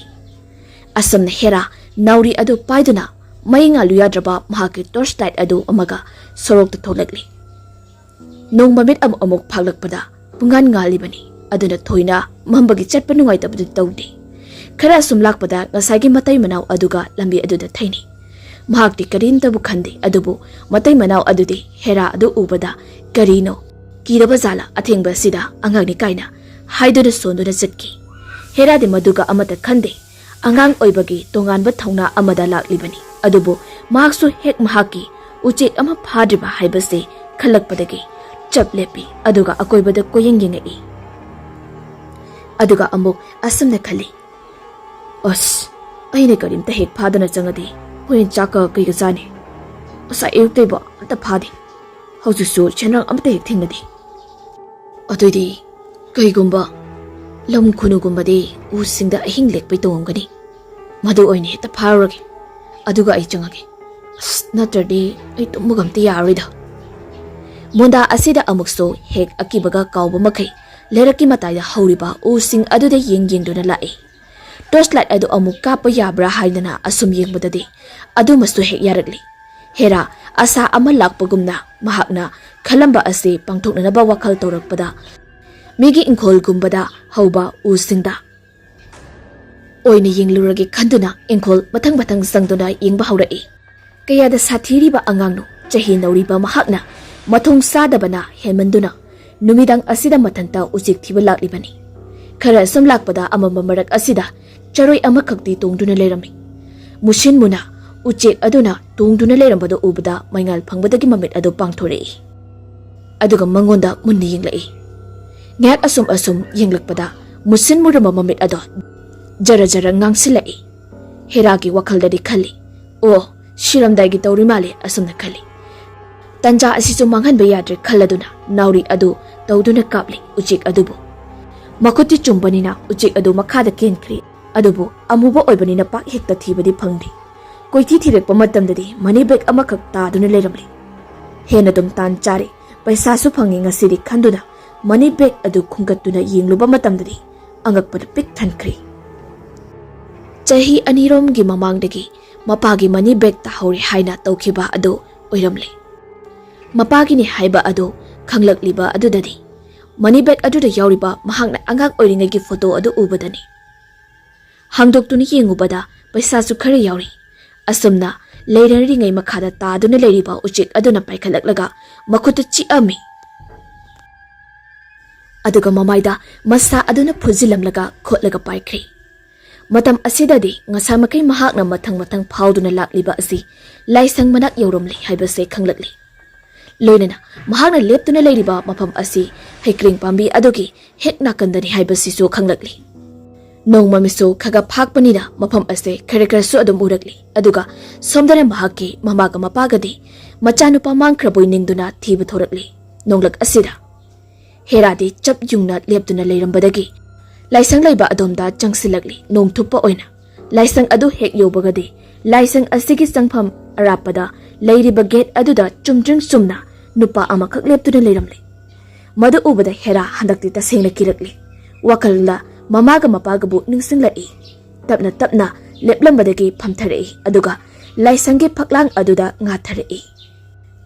ꯑꯁꯨꯝꯅ ꯍꯦꯔꯥ ꯅꯥꯎꯔꯤ ꯑꯗꯨ ꯄꯥꯏꯗꯨꯅ ꯃꯩ ꯉꯥꯜꯂꯨ ꯌꯥꯗ꯭ꯔꯕ ꯃꯍꯥꯛꯀꯤ ꯇꯣꯔꯆ ꯂꯥꯏꯠ ꯑꯗꯨ ꯑꯃꯒ ꯁꯣꯔꯣꯛꯇ ꯊꯣꯛꯂꯛꯂꯤ꯫ ꯅꯣꯡ ꯃꯃꯤꯠ ꯑꯃꯨꯛ ꯑꯃꯨꯛ ꯐꯥꯛꯂꯛꯄꯗ ꯄꯨꯡꯉꯥꯟ ꯉꯥꯜꯂꯤꯕꯅꯤ꯫ ꯑꯗꯨꯅ ꯊꯣꯏꯅ ꯃꯝꯕꯒꯤ ꯆꯠꯄ ꯅꯨꯡꯉꯥꯏꯇꯕꯗꯨ ꯇꯧꯗꯦ꯫ ꯈꯔ ꯑꯁꯨꯝ ꯂꯥꯛꯄꯗ ꯉꯁꯥꯏꯒꯤ ꯃꯇꯩ ꯃꯅꯥꯎ ꯑꯗꯨꯒ ꯂꯝꯕꯤ ꯑꯗꯨꯗ ꯊꯩꯅꯩ꯫ ꯃꯍꯥꯛꯇꯤ ꯀꯔꯤꯝꯇꯕꯨ ꯈꯟꯗꯦ, ꯑꯗꯨꯕꯨ ꯃꯇꯩ ꯃꯅꯥꯎ ꯑꯗꯨꯗꯤ ꯍꯦꯔꯥ ꯑꯗꯨ ꯎꯕꯗ, "ꯀꯔꯤꯅꯣ? ꯀꯤꯔꯕ ꯖꯥꯠꯂ ꯑꯊꯦꯡꯕ ꯑꯁꯤꯗ ꯑꯉꯥꯡꯅꯤ?" ꯀꯥꯏꯅ ꯍꯥꯏꯗꯨꯅ ꯁꯣꯟꯗꯨꯅ ꯆꯠꯈꯤ꯫ ꯍꯦꯔꯥꯗꯤ ꯃꯗꯨꯒ ꯑꯃꯠꯇ ꯈꯟꯗꯦ꯫ ꯑꯉꯥꯡ ꯑꯣꯏꯕꯒꯤ ꯇꯣꯉꯥꯟꯕ ꯊꯧꯅꯥ ꯑꯃꯗ ꯂꯥꯛꯂꯤꯕꯅꯤ꯫ ꯑꯗꯨꯕꯨ ꯃꯍꯥꯛꯁꯨ ꯍꯦꯛ ꯃꯍꯥꯛꯀꯤ ꯎꯆꯦꯛ ꯑꯃ ꯐꯥꯗ꯭ꯔꯤꯕ ꯍꯥꯏꯕꯁꯤ ꯈꯜꯂꯛꯄꯗꯒꯤ ꯆꯞ ꯂꯦꯞꯄꯤ, ꯑꯗꯨꯒ ꯑꯀꯣꯏꯕꯗ ꯀꯣꯏꯌꯦꯡ ꯌꯦꯡꯉꯛꯏ꯫ ꯑꯗꯨꯒ ꯑꯃꯨꯛ ꯑꯁꯨꯝꯅ ꯈꯜꯂꯤ, "ꯑꯁ, ꯑꯩꯅ ꯀꯔꯤꯝꯇ ꯍꯦꯛ ꯐꯥꯗꯅ ꯆꯪꯉꯗꯤ ꯍꯣꯔꯦꯟ ꯆꯥꯛꯀ ꯀꯩꯒ ꯆꯥꯅꯤ? ꯉꯁꯥꯏ ꯑꯌꯨꯛꯇꯩꯕꯣ ꯑꯝꯇ ꯐꯥꯗꯦ꯫ ꯍꯧꯖꯤꯛꯁꯨ ꯁꯦꯟꯗ꯭ꯔꯥꯡ ꯑꯃꯠꯇ ꯍꯦꯛ ꯊꯦꯡꯅꯗꯦ꯫ ꯑꯗꯨꯏꯗꯤ ꯀꯩꯒꯨꯝꯕ ꯂꯝ ꯈꯨꯅꯨꯒꯨꯝꯕꯗꯤ ꯎꯁꯤꯡꯗ ꯑꯍꯤꯡ ꯂꯦꯛꯄꯩ ꯇꯣꯡꯉꯝꯒꯅꯤ꯫ ꯃꯗꯨ ꯑꯣꯏꯅ ꯍꯦꯛꯇ ꯐꯥꯔꯨꯔꯒꯦ꯫ ꯑꯗꯨꯒ ꯑꯩ ꯆꯪꯉꯒꯦ꯫ ꯑꯁ, ꯅꯠꯇ꯭ꯔꯗꯤ ꯑꯩ ꯇꯨꯝꯕꯒ ꯑꯝꯇ ꯌꯥꯔꯣꯏꯗ꯫" ꯃꯣꯟꯗꯥ ꯑꯁꯤꯗ ꯑꯃꯨꯛꯁꯨ ꯍꯦꯛ ꯑꯀꯤꯕꯒ ꯀꯥꯎꯕ ꯃꯈꯩ ꯂꯩꯔꯛꯀꯤ ꯃꯇꯥꯏꯗ ꯍꯧꯔꯤꯕ ꯎꯁꯤꯡ ꯑꯗꯨꯗ ꯌꯦꯡ ꯌꯦꯡꯗꯨꯅ ꯂꯥꯛꯏ꯫ ꯇꯣꯔꯆ ꯂꯥꯏꯠ ꯑꯗꯨ ꯑꯃꯨꯛ ꯀꯥꯞꯄ ꯌꯥꯕ꯭ꯔꯥ ꯍꯥꯏꯗꯅ ꯑꯁꯨꯝ ꯌꯦꯡꯕꯗꯗꯤ ꯑꯗꯨꯃꯁꯨ ꯍꯦꯛ ꯌꯥꯔꯛꯂꯤ꯫ ꯍꯦꯔꯥ, ꯑꯁꯥ ꯑꯃ ꯂꯥꯛꯄꯒꯨꯝꯅ ꯃꯍꯥꯛꯅ ꯈꯜꯂꯝꯕ ꯑꯁꯤ ꯄꯥꯡꯊꯣꯛꯅꯅꯕ ꯋꯥꯈꯜ ꯇꯧꯔꯛꯄꯗ, ꯃꯤꯒꯤ ꯏꯪꯈꯣꯜꯒꯨꯝꯕꯗ ꯍꯧꯕ ꯎꯁꯤꯡꯗ ꯑꯣꯏꯅ ꯌꯦꯡꯂꯨꯔꯒꯦ ꯈꯟꯗꯨꯅ ꯏꯪꯈꯣꯜ ꯃꯊꯪ ꯃꯊꯪ ꯆꯪꯗꯨꯅ ꯌꯦꯡꯕ ꯍꯧꯔꯛꯏ꯫ ꯀꯌꯥꯗ ꯁꯥꯊꯤꯔꯤꯕ ꯑꯉꯥꯡꯅꯣ! ꯆꯍꯤ ꯅꯧꯔꯤꯕ ꯃꯍꯥꯛꯅ ꯃꯊꯣꯡ ꯆꯥꯗꯕꯅ ꯍꯦꯟꯃꯟꯗꯨꯅ ꯅꯨꯃꯤꯗꯥꯡ ꯑꯁꯤꯗ ꯃꯊꯟꯇ ꯎꯆꯦꯛ ꯊꯤꯕ ꯂꯥꯛꯂꯤꯕꯅꯤ꯫ ꯈꯔ ꯁꯨꯝ ꯂꯥꯛꯄꯗ ꯑꯃꯝꯕ ꯃꯔꯛ ꯑꯁꯤꯗ ꯆꯔꯣꯏ ꯑꯃꯈꯛꯇꯤ ꯇꯣꯡꯗꯨꯅ ꯂꯩꯔꯝꯃꯤ꯫ ꯃꯨꯁꯤꯟ ꯃꯨꯅ ꯎꯆꯦꯛ ꯑꯗꯨꯅ ꯇꯣꯡꯗꯨꯅ ꯂꯩꯔꯝꯕꯗꯨ ꯎꯕꯗ ꯃꯩꯉꯥꯜ ꯐꯪꯕꯗꯒꯤ ꯃꯃꯤꯠ ꯑꯗꯨ ꯄꯥꯡꯊꯣꯔꯛꯏ꯫ ꯑꯗꯨꯒ ꯃꯉꯣꯟꯗ ꯃꯨꯟꯅ ꯌꯦꯡꯂꯛꯏ꯫ ꯉꯥꯏꯍꯥꯛ ꯑꯁꯨꯝ ꯑꯁꯨꯝ ꯌꯦꯡꯂꯛꯄꯗ ꯃꯨꯁꯤꯟ ꯃꯨꯔꯝꯕ ꯃꯃꯤꯠ ꯑꯗꯣ ꯖꯔ ꯖꯔ ꯉꯥꯡꯁꯤꯜꯂꯛꯏ꯫ ꯍꯦꯔꯥꯒꯤ ꯋꯥꯈꯜꯗꯗꯤ ꯈꯜꯂꯤ, "ꯑꯣ, ꯁꯤꯔꯝꯗꯥꯏꯒꯤ ꯇꯧꯔꯤ ꯃꯥꯜꯂꯦ" ꯑꯁꯨꯝꯅ ꯈꯜꯂꯤ꯫ ꯇꯟꯖꯥ ꯑꯁꯤꯁꯨ ꯃꯥꯡꯍꯟꯕ ꯌꯥꯗ꯭ꯔꯦ ꯈꯜꯂꯗꯨꯅ ꯅꯥꯎꯔꯤ ꯑꯗꯨ ꯇꯧꯗꯨꯅ ꯀꯥꯞꯂꯤ ꯎꯆꯦꯛ ꯑꯗꯨꯕꯨ꯫ ꯃꯈꯨꯠꯇꯤ ꯆꯨꯝꯕꯅꯤꯅ ꯎꯆꯦꯛ ꯑꯗꯨ ꯃꯈꯥꯗ ꯀꯦꯟꯈ꯭ꯔꯦ꯫ ꯑꯗꯨꯕꯨ ꯑꯃꯨꯕ ꯑꯣꯏꯕꯅꯤꯅ ꯄꯥꯛ ꯍꯦꯛꯇ ꯊꯤꯕꯗꯤ ꯐꯪꯗꯦ꯫ ꯀꯣꯏꯊꯤ ꯊꯤꯔꯛꯄ ꯃꯇꯝꯗꯗꯤ ꯃꯅꯤ ꯕꯦꯒ ꯑꯃꯈꯛ ꯇꯥꯗꯨꯅ ꯂꯩꯔꯝꯂꯤ꯫ ꯍꯦꯟꯅ ꯑꯗꯨꯝ ꯇꯥꯟ ꯆꯥꯔꯦ, ꯄꯩꯁꯥꯁꯨ ꯐꯪꯉꯤ ꯉꯁꯤꯗꯤ ꯈꯟꯗꯨꯅ ꯃꯅꯤ ꯕꯦꯒ ꯑꯗꯨ ꯈꯨꯟꯒꯠꯇꯨꯅ ꯌꯦꯡꯂꯨꯕ ꯃꯇꯝꯗꯗꯤ ꯑꯉꯛꯄꯅ ꯄꯤꯛ ꯊꯟꯈ꯭ꯔꯦ꯫ ꯆꯍꯤ ꯑꯅꯤꯔꯣꯝꯒꯤ ꯃꯃꯥꯡꯗꯒꯤ ꯃꯄꯥꯒꯤ ꯃꯅꯤ ꯕꯦꯒ ꯇꯥꯍꯧꯔꯦ ꯍꯥꯏꯅ ꯇꯧꯈꯤꯕ ꯑꯗꯨ ꯑꯣꯏꯔꯝꯂꯦ꯫ ꯃꯄꯥꯒꯤꯅꯤ ꯍꯥꯏꯕ ꯑꯗꯨ ꯈꯪꯂꯛꯂꯤꯕ ꯑꯗꯨꯗꯗꯤ ꯃꯅꯤ ꯕꯦꯒ ꯑꯗꯨꯗ ꯌꯥꯎꯔꯤꯕ ꯃꯍꯥꯛꯅ ꯑꯉꯥꯡ ꯑꯣꯏꯔꯤꯉꯩꯒꯤ ꯐꯣꯇꯣ ꯑꯗꯨ ꯎꯕꯗꯅꯤ꯫ ꯍꯥꯡꯗꯣꯛꯇꯨꯅ ꯌꯦꯡꯉꯨꯕꯗ ꯄꯩꯁꯥꯁꯨ ꯈꯔ ꯌꯥꯎꯔꯤ꯫ ꯑꯁꯨꯝꯅ ꯂꯩꯔꯔꯤꯉꯩ ꯃꯈꯥꯗ ꯇꯥꯗꯨꯅ ꯂꯩꯔꯤꯕ ꯎꯆꯦꯛ ꯑꯗꯨꯅ ꯄꯥꯏꯈꯠꯂꯛꯂꯒ ꯃꯈꯨꯠꯇ ꯆꯤꯛꯑꯝꯃꯤ꯫ ꯑꯗꯨꯒ ꯃꯃꯥꯏꯗ ꯃꯁꯥ ꯑꯗꯨꯅ ꯐꯨꯖꯤꯜꯂꯝꯂꯒ ꯈꯣꯠꯂꯒ ꯄꯥꯏꯈ꯭ꯔꯦ꯫ ꯃꯇꯝ ꯑꯁꯤꯗꯗꯤ ꯉꯁꯥꯃꯈꯩ ꯃꯍꯥꯛꯅ ꯃꯊꯪ ꯃꯊꯪ ꯐꯥꯎꯗꯨꯅ ꯂꯥꯛꯂꯤꯕ ꯑꯁꯤ ꯂꯥꯏꯁꯪ ꯃꯅꯥꯛ ꯌꯧꯔꯝꯂꯦ ꯍꯥꯏꯕꯁꯦ ꯈꯪꯂꯛꯂꯤ꯫ ꯂꯣꯏꯅꯅ ꯃꯍꯥꯛꯅ ꯂꯦꯞꯇꯨꯅ ꯂꯩꯔꯤꯕ ꯃꯐꯝ ꯑꯁꯤ ꯍꯩꯀ꯭ꯔꯦꯡ ꯄꯥꯝꯕꯤ ꯑꯗꯨꯒꯤ ꯍꯦꯛ ꯅꯥꯀꯟꯗꯅꯤ ꯍꯥꯏꯕꯁꯤꯁꯨ ꯈꯪꯂꯛꯂꯤ꯫ ꯅꯣꯡꯃꯃꯤꯁꯨ ꯈꯒ ꯐꯥꯛꯄꯅꯤꯅ ꯃꯐꯝ ꯑꯁꯦ ꯈꯔ ꯈꯔꯁꯨ ꯑꯗꯨꯝ ꯎꯔꯛꯂꯤ꯫ ꯑꯗꯨꯒ ꯁꯣꯝꯗꯅ ꯃꯍꯥꯛꯀꯤ ꯃꯃꯥꯒ ꯃꯄꯥꯒꯗꯤ ꯃꯆꯥꯅꯨꯄꯥ ꯃꯥꯡꯈ꯭ꯔꯕꯣꯏ ꯅꯤꯡꯗꯨꯅ ꯊꯤꯕ ꯊꯣꯔꯛꯂꯤ꯫ ꯅꯣꯡꯂꯛ ꯑꯁꯤꯗ ꯍꯦꯔꯥꯗꯤ ꯆꯞ ꯌꯨꯡꯅ ꯂꯦꯞꯇꯨꯅ ꯂꯩꯔꯝꯕꯗꯒꯤ ꯂꯥꯏꯁꯪ ꯂꯩꯕ ꯑꯗꯣꯝꯗ ꯆꯪꯁꯤꯜꯂꯛꯂꯤ꯫ ꯅꯣꯡ ꯊꯨꯞꯄ ꯑꯣꯏꯅ ꯂꯥꯏꯁꯪ ꯑꯗꯨ ꯍꯦꯛ ꯌꯧꯕꯒꯗꯤ ꯂꯥꯏꯁꯪ ꯑꯁꯤꯒꯤ ꯆꯪꯐꯝ ꯑꯔꯥꯞꯄꯗ ꯂꯩꯔꯤꯕ ꯒꯦꯠ ꯑꯗꯨꯗ ꯆꯨꯝꯗ꯭ꯔꯤꯡ ꯆꯨꯝꯅ ꯅꯨꯄꯥ ꯑꯃꯈꯛ ꯂꯦꯞꯇꯨꯅ ꯂꯩꯔꯝꯂꯦ꯫ ꯃꯗꯨ ꯎꯕꯗ ꯍꯦꯔꯥ ꯍꯟꯗꯛꯇꯤ ꯇꯁꯦꯡꯅ ꯀꯤꯔꯛꯂꯦ꯫ ꯋꯥꯈꯜꯗ ꯃꯃꯥꯒ ꯃꯄꯥꯒꯕꯨ ꯅꯤꯡꯁꯤꯡꯂꯛꯏ꯫ ꯇꯞꯅ ꯇꯞꯅ ꯂꯦꯞꯂꯝꯕꯗꯒꯤ ꯐꯝꯊꯔꯛꯏ, ꯑꯗꯨꯒ ꯂꯥꯏꯁꯪꯒꯤ ꯐꯛꯂꯥꯡ ꯑꯗꯨꯗ ꯉꯥꯊꯔꯛꯏ꯫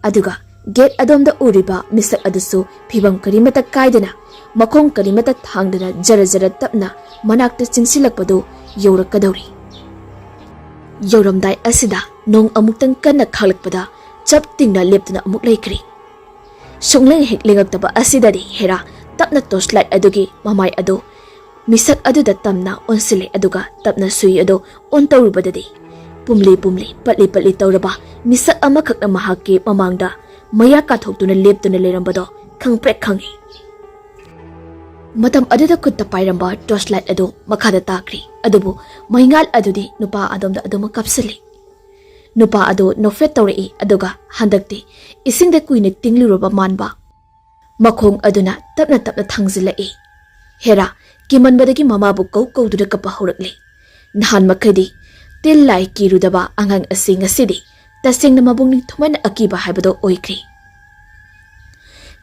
ꯑꯗꯨꯒ ꯒꯦꯠ ꯑꯗꯣꯝꯗ ꯎꯔꯤꯕ ꯃꯤꯁꯛ ꯑꯗꯨꯁꯨ ꯐꯤꯕꯝ ꯀꯔꯤꯃꯠꯇ ꯀꯥꯏꯗꯅ, ꯃꯈꯣꯡ ꯀꯔꯤꯃꯠꯇ ꯊꯥꯡꯗꯅ ꯖꯔ ꯖꯔ ꯇꯞꯅ ꯃꯅꯥꯛꯇ ꯆꯤꯟꯁꯤꯜꯂꯛꯄꯗꯨ ꯌꯧꯔꯛꯀꯗꯧꯔꯤ꯫ ꯌꯧꯔꯝꯗꯥꯏ ꯑꯁꯤꯗ ꯅꯣꯡ ꯑꯃꯨꯛꯇꯪ ꯀꯟꯅ ꯈꯥꯛꯂꯛꯄꯗ ꯆꯞ ꯇꯤꯡꯅ ꯂꯦꯞꯇꯨꯅ ꯑꯃꯨꯛ ꯂꯩꯈ꯭ꯔꯦ꯫ ꯁꯨꯡꯂꯦꯡ ꯍꯦꯛ ꯂꯦꯡꯉꯛꯇꯕ ꯑꯁꯤꯗꯗꯤ ꯍꯦꯔꯥ ꯇꯞꯅ ꯇꯣꯔꯆ ꯂꯥꯏꯠ ꯑꯗꯨꯒꯤ ꯃꯃꯥꯏ ꯑꯗꯨ ꯃꯤꯁꯛ ꯑꯗꯨꯗ ꯇꯝꯅ ꯑꯣꯟꯁꯤꯜꯂꯦ, ꯑꯗꯨꯒ ꯇꯞꯅ ꯁꯨꯏ ꯑꯗꯨ ꯑꯣꯟ ꯇꯧꯔꯨꯕꯗꯗꯤ ꯄꯨꯝꯂꯤ ꯄꯨꯝꯂꯤ, ꯄꯠꯂꯤ ꯄꯠꯂꯤ ꯇꯧꯔꯕ ꯃꯤꯁꯛ ꯑꯃꯈꯛꯅ ꯃꯍꯥꯛꯀꯤ ꯃꯃꯥꯡꯗ ꯃꯌꯥ ꯀꯥꯊꯣꯛꯇꯨꯅ ꯂꯦꯞꯇꯨꯅ ꯂꯩꯔꯝꯕꯗꯣ ꯈꯪꯄ꯭ꯔꯦꯛ ꯈꯪꯉꯤ꯫ ꯃꯇꯝ ꯑꯗꯨꯗ ꯈꯨꯠꯇ ꯄꯥꯏꯔꯝꯕ ꯇꯣꯔꯆ ꯂꯥꯏꯠ ꯑꯗꯨ ꯃꯈꯥꯗ ꯇꯥꯈ꯭ꯔꯦ, ꯑꯗꯨꯕꯨ ꯃꯩꯉꯥꯜ ꯑꯗꯨꯗꯤ ꯅꯨꯄꯥ ꯑꯗꯣꯝꯗ ꯑꯗꯨꯃꯛ ꯀꯥꯞꯁꯤꯜꯂꯤ꯫ ꯅꯨꯄꯥ ꯑꯗꯨ ꯅꯣꯛꯐꯦꯠ ꯇꯧꯔꯛꯏ, ꯑꯗꯨꯒ ꯍꯟꯗꯛꯇꯤ ꯏꯁꯤꯡꯗ ꯀꯨꯏꯅ ꯇꯤꯡꯂꯨꯔꯕ ꯃꯥꯟꯕ ꯃꯈꯣꯡ ꯑꯗꯨꯅ ꯇꯞꯅ ꯇꯞꯅ ꯊꯥꯡꯖꯤꯜꯂꯛꯏ꯫ ꯍꯦꯔꯥ ꯀꯤꯃꯟꯕꯗꯒꯤ ꯃꯃꯥꯕꯨ ꯀꯧ ꯀꯧꯗꯨꯅ ꯀꯞꯄ ꯍꯧꯔꯛꯂꯦ꯫ ꯅꯍꯥꯟ ꯃꯈꯩꯗꯤ ꯇꯤꯜ ꯂꯥꯏ ꯀꯤꯔꯨꯗꯕ ꯑꯉꯥꯡ ꯑꯁꯤ ꯉꯁꯤꯗꯤ ꯇꯁꯦꯡꯅ ꯃꯕꯨꯛꯅꯤꯡ ꯊꯨꯝꯍꯠꯅ ꯑꯀꯤꯕ ꯍꯥꯏꯕꯗꯣ ꯑꯣꯏꯈ꯭ꯔꯦ꯫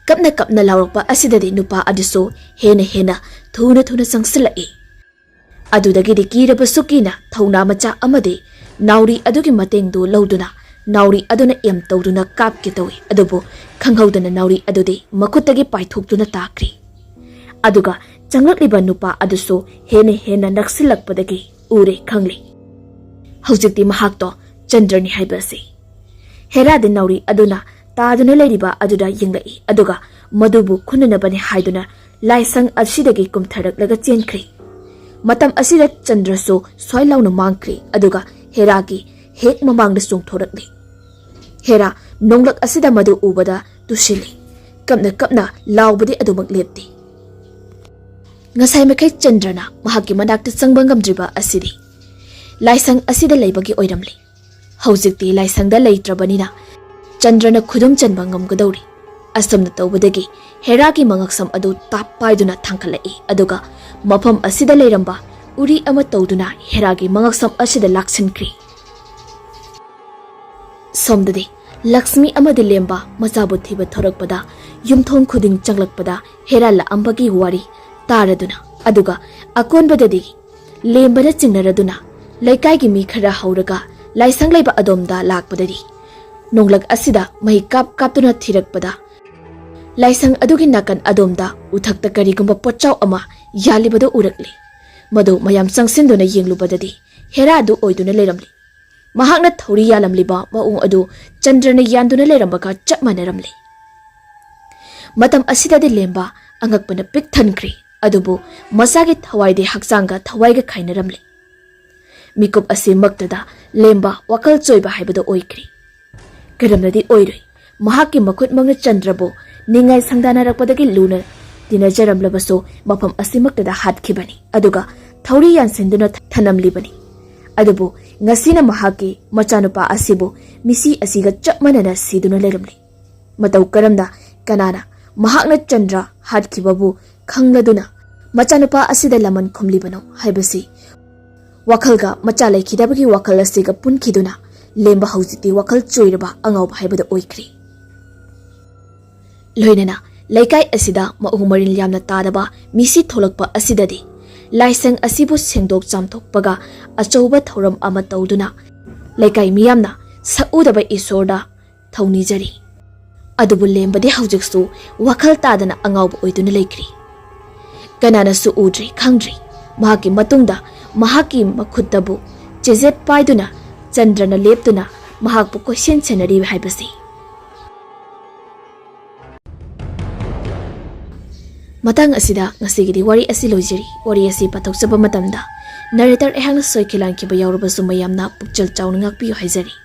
ꯀꯞꯅ ꯀꯞꯅ ꯂꯥꯎꯔꯛꯄ ꯑꯁꯤꯗꯗꯤ ꯅꯨꯄꯥ ꯑꯗꯨꯁꯨ ꯍꯦꯟꯅ ꯍꯦꯟꯅ ꯊꯨꯅ ꯊꯨꯅ ꯆꯪꯁꯤꯜꯂꯛꯏ꯫ ꯑꯗꯨꯗꯒꯤꯗꯤ ꯀꯤꯔꯕꯁꯨ ꯀꯤꯅ ꯊꯧꯅꯥ ꯃꯆꯥ ꯑꯃꯗꯤ ꯅꯥꯎꯔꯤ ꯑꯗꯨꯒꯤ ꯃꯇꯦꯡꯗꯨ ꯂꯧꯗꯨꯅ ꯅꯥꯎꯔꯤ ꯑꯗꯨꯅ ꯑꯦꯝ ꯇꯧꯗꯨꯅ ꯀꯥꯞꯀꯦ ꯇꯧꯏ, ꯑꯗꯨꯕꯨ ꯈꯪꯍꯧꯗꯅ ꯅꯥꯎꯔꯤ ꯑꯗꯨꯗꯤ ꯃꯈꯨꯠꯇꯒꯤ ꯄꯥꯏꯊꯣꯛꯇꯨꯅ ꯇꯥꯈ꯭ꯔꯦ꯫ ꯑꯗꯨꯒ ꯆꯪꯂꯛꯂꯤꯕ ꯅꯨꯄꯥ ꯑꯗꯨꯁꯨ ꯍꯦꯟꯅ ꯍꯦꯟꯅ ꯅꯛꯁꯤꯜꯂꯛꯄꯗꯒꯤ ꯎꯔꯦ ꯈꯪꯂꯦ꯫ ꯍꯧꯖꯤꯛꯇꯤ ꯃꯍꯥꯛꯇꯣ ꯆꯟꯗ꯭ꯔꯅꯤ ꯍꯥꯏꯕ ꯑꯁꯤ꯫ ꯍꯦꯔꯥꯗꯤ ꯅꯥꯎꯔꯤ ꯑꯗꯨꯅ ꯇꯥꯗꯨꯅ ꯂꯩꯔꯤꯕ ꯑꯗꯨꯗ ꯌꯦꯡꯂꯛꯏ, ꯑꯗꯨꯒ ꯃꯗꯨꯕꯨ ꯈꯨꯟꯅꯅꯕꯅꯤ ꯍꯥꯏꯗꯨꯅ ꯂꯥꯏꯁꯪ ꯑꯁꯤꯗꯒꯤ ꯀꯨꯝꯊꯔꯛꯂꯒ ꯆꯦꯟꯈ꯭ꯔꯦ꯫ ꯃꯇꯝ ꯑꯁꯤꯗ ꯆꯟꯗ꯭ꯔꯁꯨ ꯁ꯭ꯋꯥꯏ ꯂꯥꯎꯅ ꯃꯥꯡꯈ꯭ꯔꯦ, ꯑꯗꯨꯒ ꯍꯦꯔꯥꯒꯤ ꯍꯦꯛ ꯃꯃꯥꯡꯗ ꯆꯣꯡꯊꯣꯔꯛꯂꯦ꯫ ꯍꯦꯔꯥ ꯅꯣꯡꯂꯛ ꯑꯁꯤꯗ ꯃꯗꯨ ꯎꯕꯗ ꯇꯨꯁꯤꯜꯂꯤ꯫ ꯀꯞꯅ ꯀꯞꯅ ꯂꯥꯎꯕꯗꯤ ꯑꯗꯨꯃꯛ ꯂꯦꯞꯇꯦ꯫ ꯉꯁꯥꯏ ꯃꯈꯩ ꯆꯟꯗ꯭ꯔꯅ ꯃꯍꯥꯛꯀꯤ ꯃꯅꯥꯛꯇ ꯆꯪꯕ ꯉꯝꯗ꯭ꯔꯤꯕ ꯑꯁꯤꯗꯤ ꯂꯥꯏꯁꯪ ꯑꯁꯤꯗ ꯂꯩꯕꯒꯤ ꯑꯣꯏꯔꯝꯂꯦ꯫ ꯍꯧꯖꯤꯛꯇꯤ ꯂꯥꯏꯁꯪꯗ ꯂꯩꯇ꯭ꯔꯕꯅꯤꯅ ꯆꯟꯗ꯭ꯔꯅ ꯈꯨꯗꯨꯝ ꯆꯟꯕ ꯉꯝꯒꯗꯧꯔꯤ꯫ ꯑꯁꯨꯝꯅ ꯇꯧꯕꯗꯒꯤ ꯍꯦꯔꯥꯒꯤ ꯃꯉꯛꯁꯝ ꯑꯗꯨ ꯇꯥꯞ ꯄꯥꯏꯗꯨꯅ ꯊꯥꯡꯒꯠꯂꯛꯏ, ꯑꯗꯨꯒ ꯃꯐꯝ ꯑꯁꯤꯗ ꯂꯩꯔꯝꯕ ꯎꯔꯤ ꯑꯃ ꯇꯧꯗꯨꯅ ꯍꯦꯔꯥꯒꯤ ꯃꯉꯛꯁꯝ ꯑꯁꯤꯗ ꯂꯥꯛꯁꯤꯟꯈ꯭ꯔꯤ꯫ ꯁꯣꯝꯗꯗꯤ ꯂꯛꯁꯃꯤ ꯑꯃꯗꯤ ꯂꯦꯝꯕ ꯃꯆꯥꯕꯨ ꯊꯤꯕ ꯊꯣꯔꯛꯄꯗ ꯌꯨꯝꯊꯣꯡ ꯈꯨꯗꯤꯡ ꯆꯪꯂꯛꯄꯗ ꯍꯦꯔꯥ ꯂꯥꯛꯑꯝꯕꯒꯤ ꯋꯥꯔꯤ ꯇꯥꯔꯗꯨꯅ, ꯑꯗꯨꯒ ꯑꯀꯣꯟꯕꯗꯗꯤ ꯂꯦꯝꯕꯅ ꯆꯤꯡꯅꯔꯗꯨꯅ ꯂꯩꯀꯥꯏꯒꯤ ꯃꯤ ꯈꯔ ꯍꯧꯔꯒ ꯂꯥꯏꯁꯪ ꯂꯩꯕ ꯑꯗꯣꯝꯗ ꯂꯥꯛꯄꯗꯗꯤ ꯅꯣꯡꯂꯛ ꯑꯁꯤꯗ ꯃꯩ ꯀꯥꯞ ꯀꯥꯞꯇꯨꯅ ꯊꯤꯔꯛꯄꯗ ꯂꯥꯏꯁꯪ ꯑꯗꯨꯒꯤ ꯅꯥꯀꯟ ꯑꯗꯣꯝꯗ ꯎꯊꯛꯇ ꯀꯔꯤꯒꯨꯝꯕ ꯄꯣꯠꯆꯥꯎ ꯑꯃ ꯌꯥꯜꯂꯤꯕꯗꯨ ꯎꯔꯛꯂꯦ꯫ ꯃꯗꯨ ꯃꯌꯥꯝ ꯆꯪꯁꯤꯟꯗꯨꯅ ꯌꯦꯡꯂꯨꯕꯗꯗꯤ ꯍꯦꯔꯥ ꯑꯗꯨ ꯑꯣꯏꯗꯨꯅ ꯂꯩꯔꯝꯂꯦ꯫ ꯃꯍꯥꯛꯅ ꯊꯧꯔꯤ ꯌꯥꯜꯂꯝꯂꯤꯕ ꯃꯑꯣꯡ ꯑꯗꯨ ꯆꯟꯗ꯭ꯔꯅ ꯌꯥꯟꯗꯨꯅ ꯂꯩꯔꯝꯕꯒ ꯆꯞ ꯃꯥꯟꯅꯔꯝꯂꯦ꯫ ꯃꯇꯝ ꯑꯁꯤꯗꯗꯤ ꯂꯦꯝꯕ ꯑꯉꯛꯄꯅ ꯄꯤꯛ ꯊꯟꯈ꯭ꯔꯦ, ꯑꯗꯨꯕꯨ ꯃꯁꯥꯒꯤ ꯊꯋꯥꯏꯗꯤ ꯍꯛꯆꯥꯡꯒ ꯊꯋꯥꯏꯒ ꯈꯥꯏꯅꯔꯝꯂꯦ꯫ ꯃꯤꯀꯨꯞ ꯑꯁꯤꯃꯛꯇꯗ ꯂꯦꯝꯕ ꯋꯥꯈꯜ ꯆꯣꯏꯕ ꯍꯥꯏꯕꯗꯨ ꯑꯣꯏꯈ꯭ꯔꯦ꯫ ꯀꯔꯝꯅꯗꯤ ꯑꯣꯏꯔꯣꯏ, ꯃꯍꯥꯛꯀꯤ ꯃꯈꯨꯠꯃꯛꯅ ꯆꯟꯗ꯭ꯔꯕꯨ ꯅꯤꯡꯉꯥꯏ ꯁꯪꯗꯥꯅꯔꯛꯄꯗꯒꯤ ꯂꯨꯅ ꯇꯤꯟꯅꯖꯔꯝꯂꯕꯁꯨ ꯃꯐꯝ ꯑꯁꯤꯃꯛꯇꯗ ꯍꯥꯠꯈꯤꯕꯅꯤ, ꯑꯗꯨꯒ ꯊꯧꯔꯤ ꯌꯥꯟꯁꯤꯟꯗꯨꯅ ꯊꯅꯝꯂꯤꯕꯅꯤ꯫ ꯑꯗꯨꯕꯨ ꯉꯁꯤꯅ ꯃꯍꯥꯛꯀꯤ ꯃꯆꯥꯅꯨꯄꯥ ꯑꯁꯤꯕꯨ ꯃꯤꯁꯤ ꯑꯁꯤꯒ ꯆꯞ ꯃꯥꯟꯅꯅ ꯁꯤꯗꯨꯅ ꯂꯩꯔꯝꯂꯤ꯫ ꯃꯇꯧ ꯀꯔꯝꯅ ꯀꯅꯥꯅ ꯃꯍꯥꯛꯅ ꯆꯟꯗ꯭ꯔ ꯍꯥꯠꯈꯤꯕꯕꯨ ꯈꯪꯂꯗꯨꯅ ꯃꯆꯥꯅꯨꯄꯥ ꯑꯁꯤꯗ ꯂꯃꯟ ꯈꯨꯝꯂꯤꯕꯅꯣ ꯍꯥꯏꯕꯁꯤ ꯋꯥꯈꯜꯒ ꯃꯆꯥ ꯂꯩꯈꯤꯗꯕꯒꯤ ꯋꯥꯈꯜ ꯑꯁꯤꯒ ꯄꯨꯟꯈꯤꯗꯨꯅ ꯂꯦꯝꯕ ꯍꯧꯖꯤꯛꯇꯤ ꯋꯥꯈꯜ ꯆꯣꯏꯔꯕ ꯑꯉꯥꯎꯕ ꯍꯥꯏꯕꯗꯨ ꯑꯣꯏꯈ꯭ꯔꯦ꯫ ꯂꯣꯏꯅꯅ ꯂꯩꯀꯥꯏ ꯑꯁꯤꯗ ꯃꯑꯣꯡ ꯃꯔꯤꯜ ꯌꯥꯝꯅ ꯇꯥꯗꯕ ꯃꯤꯁꯤ ꯊꯣꯛꯂꯛꯄ ꯑꯁꯤꯗꯗꯤ ꯂꯥꯏꯁꯪ ꯑꯁꯤꯕꯨ ꯁꯦꯡꯗꯣꯛ ꯆꯥꯝꯊꯣꯛꯄꯒ ꯑꯆꯧꯕ ꯊꯧꯔꯝ ꯑꯃ ꯇꯧꯗꯨꯅ ꯂꯩꯀꯥꯏ ꯃꯤꯌꯥꯝꯅ ꯁꯛꯎꯗꯕ ꯏꯁꯣꯔꯗ ꯊꯧꯅꯤꯖꯔꯤ꯫ ꯑꯗꯨꯕꯨ ꯂꯦꯝꯕꯗꯤ ꯍꯧꯖꯤꯛꯁꯨ ꯋꯥꯈꯜ ꯇꯥꯗꯅ ꯑꯉꯥꯎꯕ ꯑꯣꯏꯗꯨꯅ ꯂꯩꯈ꯭ꯔꯤ꯫ ꯀꯅꯥꯅꯁꯨ ꯎꯗ꯭ꯔꯤ, ꯈꯪꯗ꯭ꯔꯤ꯫ ꯃꯍꯥꯛꯀꯤ ꯃꯇꯨꯡꯗ ꯃꯍꯥꯛꯀꯤ ꯃꯈꯨꯠꯇꯕꯨ ꯆꯦꯖꯦꯠ ꯄꯥꯏꯗꯨꯅ ꯆꯟꯗ꯭ꯔꯅ ꯂꯦꯞꯇꯨꯅ ꯃꯍꯥꯛꯄꯨ ꯀꯣꯏꯁꯦꯟ ꯁꯦꯟꯅꯔꯤꯕ ꯍꯥꯏꯕꯁꯤ꯫ ꯃꯇꯥꯡ ꯑꯁꯤꯗ ꯉꯁꯤꯒꯤꯗꯤ ꯋꯥꯔꯤ ꯑꯁꯤ ꯂꯣꯏꯖꯔꯤ꯫ ꯋꯥꯔꯤ ꯑꯁꯤ ꯄꯥꯊꯣꯛꯆꯕ ꯃꯇꯝꯗ ꯅꯔꯦꯇꯔ ꯑꯩꯍꯥꯛꯅ ꯁꯣꯏꯈꯤ ꯂꯥꯟꯈꯤꯕ ꯌꯥꯎꯔꯕꯁꯨ ꯃꯌꯥꯝꯅ ꯄꯨꯛꯆꯦꯜ ꯆꯥꯎꯅ ꯉꯥꯛꯄꯤꯌꯨ ꯍꯥꯏꯖꯔꯤ꯫